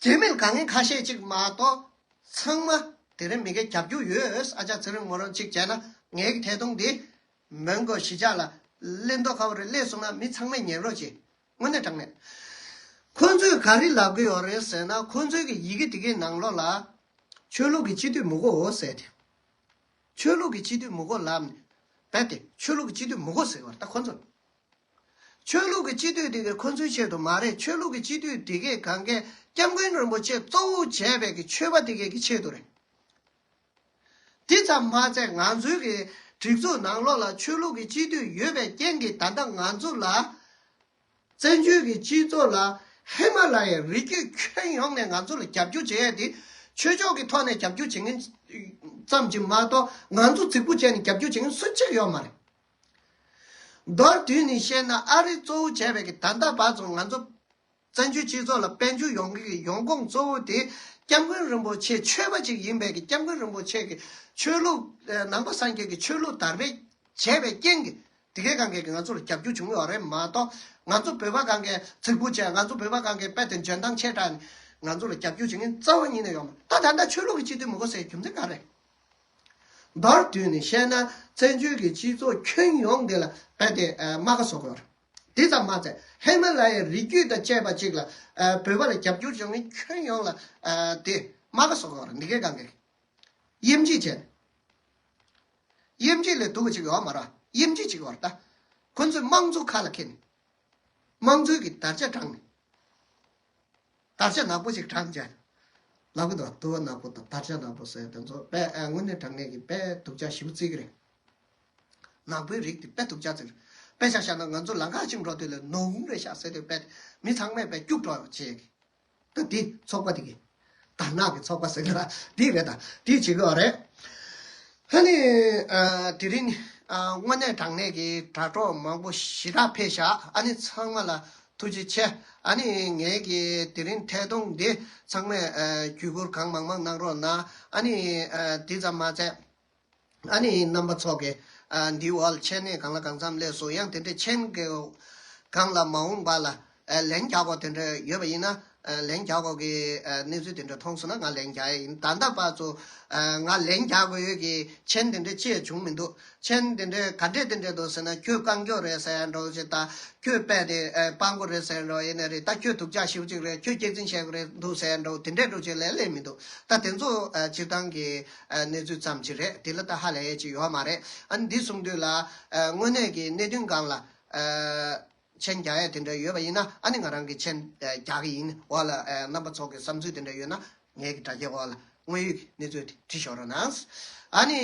རྒྱ་མིར་དགའ་མཁན་ཁ་ཤས་ཅིག་མ་གཏོགས་ཚང་མ་དེ་རིང་མི་སྒེར་རྒྱབ་སྐྱོར་ཡོད། ཨ་ཅག་ཚེ་རིང་མོ་རང་གཅིག་བྱས་ན་ངའི་གི་ཐད་གཏོང་འདི་མོན་གྷོ་གཞིས་ཆགས་ལ་སླེབས་མདོག་ཁ་པོ་རེད། སླེབས་སོང་ན་མི་ཚང་མས་ཉན་རོགས་བྱེད། དངོས་གནས་དྲང་གནས། ཁོ་ཚོས་ག་རེ་ལབ་གི་ཡོད་རེད་ཟེར་ན་ཁོ་ཚོའི་གི་ཡི་གེ་དེ་གའི་ནང་ལོགས་ལ་ཆོས་ལུགས་ཀྱི་སྤྱི་འཐུས་མི་དགོས་ཟེར་ཏེ། ཆོས་ལུགས་ཀྱི་སྤྱི་འཐུས་མི་དགོས་ལབ་ནས་རྦད་དེ་ཆོས་ལུགས་ཀྱི་སྤྱི་འཐུས་མི་དགོས་ཟེར་བ་རེད་ད་ཁོ་ཚོ། ཆོས་ལུགས་ཀྱི་སྤྱི་འཐུས་དེ་གའི་ཁོ་ཚོའི་ཆེད་དུ་མ་རེད། ཆོས་ལུགས་ཀྱི་སྤྱི་འཐུས་དེ་གའི་གང་གའི་སྐྱབས་མགོན་རིན་པོ་ཆེ་གཙོ་བོ་བྱས་པའི་གི་ཆོས་པ་དེ་གའི་གི་ཆེད་དུ་རེད། དེ་ཙམ་མ་ཚད་ང་ཚོའི་གི་སྒྲིག་འཛུགས་ནང་ལོགས་ལ་ཆོས་ལུགས་ཀྱི་སྤྱི་འཐུས་ཡོད་པའི་རྐྱེན་གྱིས་ད་ལྟ་ང་ཚོ་ལ་བཙན་བྱོལ་གྱི་སྤྱི་ཚོགས་ལ་ཧི་མ་ལ་ཡའི་རི་རྒྱུད་ཁྱོན་ཡོངས་ནས་ང་ཚོ་ལ་རྒྱབ་སྐྱོར་བྱེད་ཡས་དེ་ཆོས་ཕྱོགས་ཀྱི་ཐོག་ནས་རྒྱབ་སྐྱོར་བྱེད་མཁན་ཙམ་གྱིས་མ་གཏོགས་ང་ཚོ་རྫིག་པོ་བྱས་ནས་རྒྱབ་སྐྱོར་བྱེད་མཁན་སུ་གཅིག་ཡོད་མ་རེད། མདོར་བསྡུས་ནས་བཤད་ན་ཨ་རི་གཙོ་བོ་བྱས་པའི་གི་ད་ལྟ་བར་ཙམ་ང་ཚོ་བཙན་བྱོལ་སྤྱི་ཚོགས་ལ་དཔལ་འབྱོར་ཡོང་གི་ཡོང་ཁུངས་གཙོ་བོ་དེ་སྐྱབས་མགོན་རིན་པོ་ཆེ་ཆོས་པ་ཅིག་ཡིན་པའི་གི་སྐྱབས་མགོན་རིན་པོ་ཆེ་གི་ཆོས་ལུགས་ནང་པ་སངས་རྒྱས་ཀྱི་ཆོས་ལུགས་དར་སྤེལ་བྱས་པའི་རྐྱེན་གྱིས་དེ་གའི་གང་གས་ཀྱི་ང་ཚོ་ལ་རྒྱབ་སྐྱོར་བྱུང་ཡོད་རེད་མ་གཏོགས་ང་ཚོ་བོད་པ་གང་གས་ཚིག་པོ་བྱས་ང་ཚོ་བོད་པ་གང་གས་དཔེ་དེ་འཇོན་ཐང་ཆེ་དྲགས་ནས་ང་ཚོ་ལ་རྒྱབ་སྐྱོར་བྱེད་མཁན་རྩ་བ་ཉིད་ནས་ཡོད་མ་རེད། ད་ད་ལྟ་ཆོས་ལུགས་ཀྱི་སྤྱི་འཐུས་མི་དགོས་ཟེར་རྒྱུ་མཚན་ག་རེ། མདོར་བསྡུས་ནས་བཤད་ན་བཙན་བྱོལ་གྱི་སྤྱི་ཚོགས་ཁྱོན་ཡོངས་དེ་ལ་རྦད་དེ་རྨ་ཁ་བཟོ་དགོས་རེད། དེ་ཙམ་མ་ཚད་ཧི་མ་ལ་ཡའི་རི་རྒྱུད་དང་བཅས་པ་ཅིག་ལ་ཨ་བོད་པ་ལ་རྒྱབ་སྐྱོར་བྱུང་ནས་ཁྱོན་ཡོངས་ལ་ཨ་དེ་རྨ་ཁ་བཟོ་གི་ཡོད་རེད། འདི་གའི་སྒང་གའི་དབྱེ་འབྱེད་བྱས་ནས། དབྱེ་འབྱེད་ལས་སྡུག་པ་ཅིག་ཡོད་མ་རེད། དབྱེ་འབྱེད་ཅིག་ཡོད་རེད་ད། ཁོ་ཚོས་དམངས་གཙོ་ཁ་ལ་འཁྱེར་ནས། དམངས་གཙོའི་གི་དར་ཆ་དྲངས་ནས། དར་ཆ་ནག་པོ་ཞིག་དྲངས་བྱས། ལབ་གི་འདུག་དུ་བ་ནག་པོ་དང་དར་ཆ་ནག་པོ་ཟེར་དེ་ཚོ་དཔེ་ཨ་དངོས་གནས་དྲང་གནས་ཀྱི་དཔེ་སྡུག་ཅག་ཞེ་པོ་བརྩི་གི་རེད། ནག་པོའི་རིགས་དེ་དཔེ་སྡུག་ཅག་བརྩི་གི་རེད། དཔེ་ཆ་བཞག་ན་ང་ཚོ་ལམ་ཁ་ཅིག་འགྲོ་དུས་ལ་ནོར་འཁྲུལ་རེད་ཤག་ཟེར་དུས་དཔེ་མི་ཚང་མས་དཔེ་སྐྱུག་བྲོ་བྱེད་ཀྱི། ད་འདི་ཚོགས་པ་དེ་གི། དར་ནག་གི་ཚོགས་པ་ཟེར་གི་ར་འདི་རེད་ད། འདི་བྱེད་གི་ཡོད་རེད། ཨ་ནི་ཨ་དེ་རིང་ཨ་དངོས་གནས་དྲང་གནས་ཀྱི་དྲ་གྲོགས་མང་པོ་ཞེ་དྲག་ཕེབས་ཤག་ཨ་ནི་ཚང་མ་ལ་ཐུགས་རྗེ་ཆེ། ཨ་ནི་ངའི་གི་དེ་རིང་ཐད་གཏོང་འདི་ཚང་མས་ཨ་བརྒྱུད་བསྐུར་གང་མང་མང་གནང་རོགས་གནང་། ཨ་ནི་ཨ་འདི་ཙམ་མ་ཚད་ཨ་ནི་རྣམ་པ་ཚོ་གི་ཨ་འདི་འོག་ལ་མཆན་ནས་གང་ལ་གང་འཚམ་སླེབས་སོང་། ཡང་དེ་འདྲའི་མཆན་གི་སྒང་ལ་མ་འོངས་པ་ལ་ཨ་ལན་རྒྱག་དགོས་དེ་འདྲ་ཡོད་པ་ཡིན་ན། ཨ་ལན་རྒྱག་དགོས་ཀྱི་ཨ་གནས་ཚུལ་དེ་འདྲ་མཐོང་སོང་ན་ང་ལན་རྒྱག་ཡ་ཡིན། ད་ལྟ་བར་དུ་ཨ་ང་ལན་རྒྱག་དགོས་ཡོད་ཀྱི་མཆན་དེ་འདྲ་ཅི་ཡང་བྱུང་མི་འདུག་མཆན་དེ་འདྲ་ག་འདྲས་དེ་འདྲས་འདུག་ཟེར་ན། ཁྱོད་རྐང་མགྱོགས་རེད་ཟེར་ཡ་འདྲ་བོ་ཞིག་དང་། ཁྱོད་དཔེ་དེ་ཨ་སྤྲང་པོ་རེད་ཟེར་ཡ་འདྲ་བོ་ཡིན་ནའི་རེད། ད་ཁྱོད་སྡུག་ཅག་ཞེ་པོ་ཅིག་རེད། ཁྱོད་སྐྱག་རྫུན་བཤད་གི་རེད་འདུག་ཟེར་ཡ་འདྲ་བོ་དེ་འདྲས་འདྲ་བོ་ཅིག་ལས་སླེབས་མི་འདུག་ད་དེ་ཚོ་ཨ་སྤྱིར་བཏང་གི་ཨ་གནས་ཚུལ་ཙམ་ཅིག་རེད། དེ་ལ་ད་ཧ་ལས་ཡ་ཅིག་ཡོད་མ་རེད། ཨ་ནི་འདི་གསུང་དུས་ལ་ཨ་དངོས་གནས་ཀྱི་གནད་དོན་སྒང་ལ་ཨ་མཆན་རྒྱག་ཡ་དེ་འདྲ་ཡོད་པ་ཡིན་ན། ཨ་ནི་ང་རང་གིས་མཆན་ཨ་རྒྱག་གི་ཡིན། འོག་ལ་ཨ་རྣམ་པ་ཚོ་གི་བསམ་ཚུལ་དེ་འདྲ་ཡོད་ན་ངའི་གི་དྲ་རྒྱའི་འོག་ལ་དངོས་ཡོད་ཀྱི་གནས་ཚུལ་དེ་བྲིས་ཤོག་རོགས་གནང་། ཨ་ནི་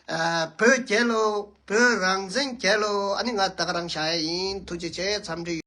ཨ་བོད་རྒྱལ་ལོ། བོད་རང་བཙན་རྒྱལ་ལོ། ཨ་ནི་ང་ད་ག་རང་བཞག་ཡ་ཡིན། ཐུགས་རྗེ་ཆེ། འཚམས་འདྲི།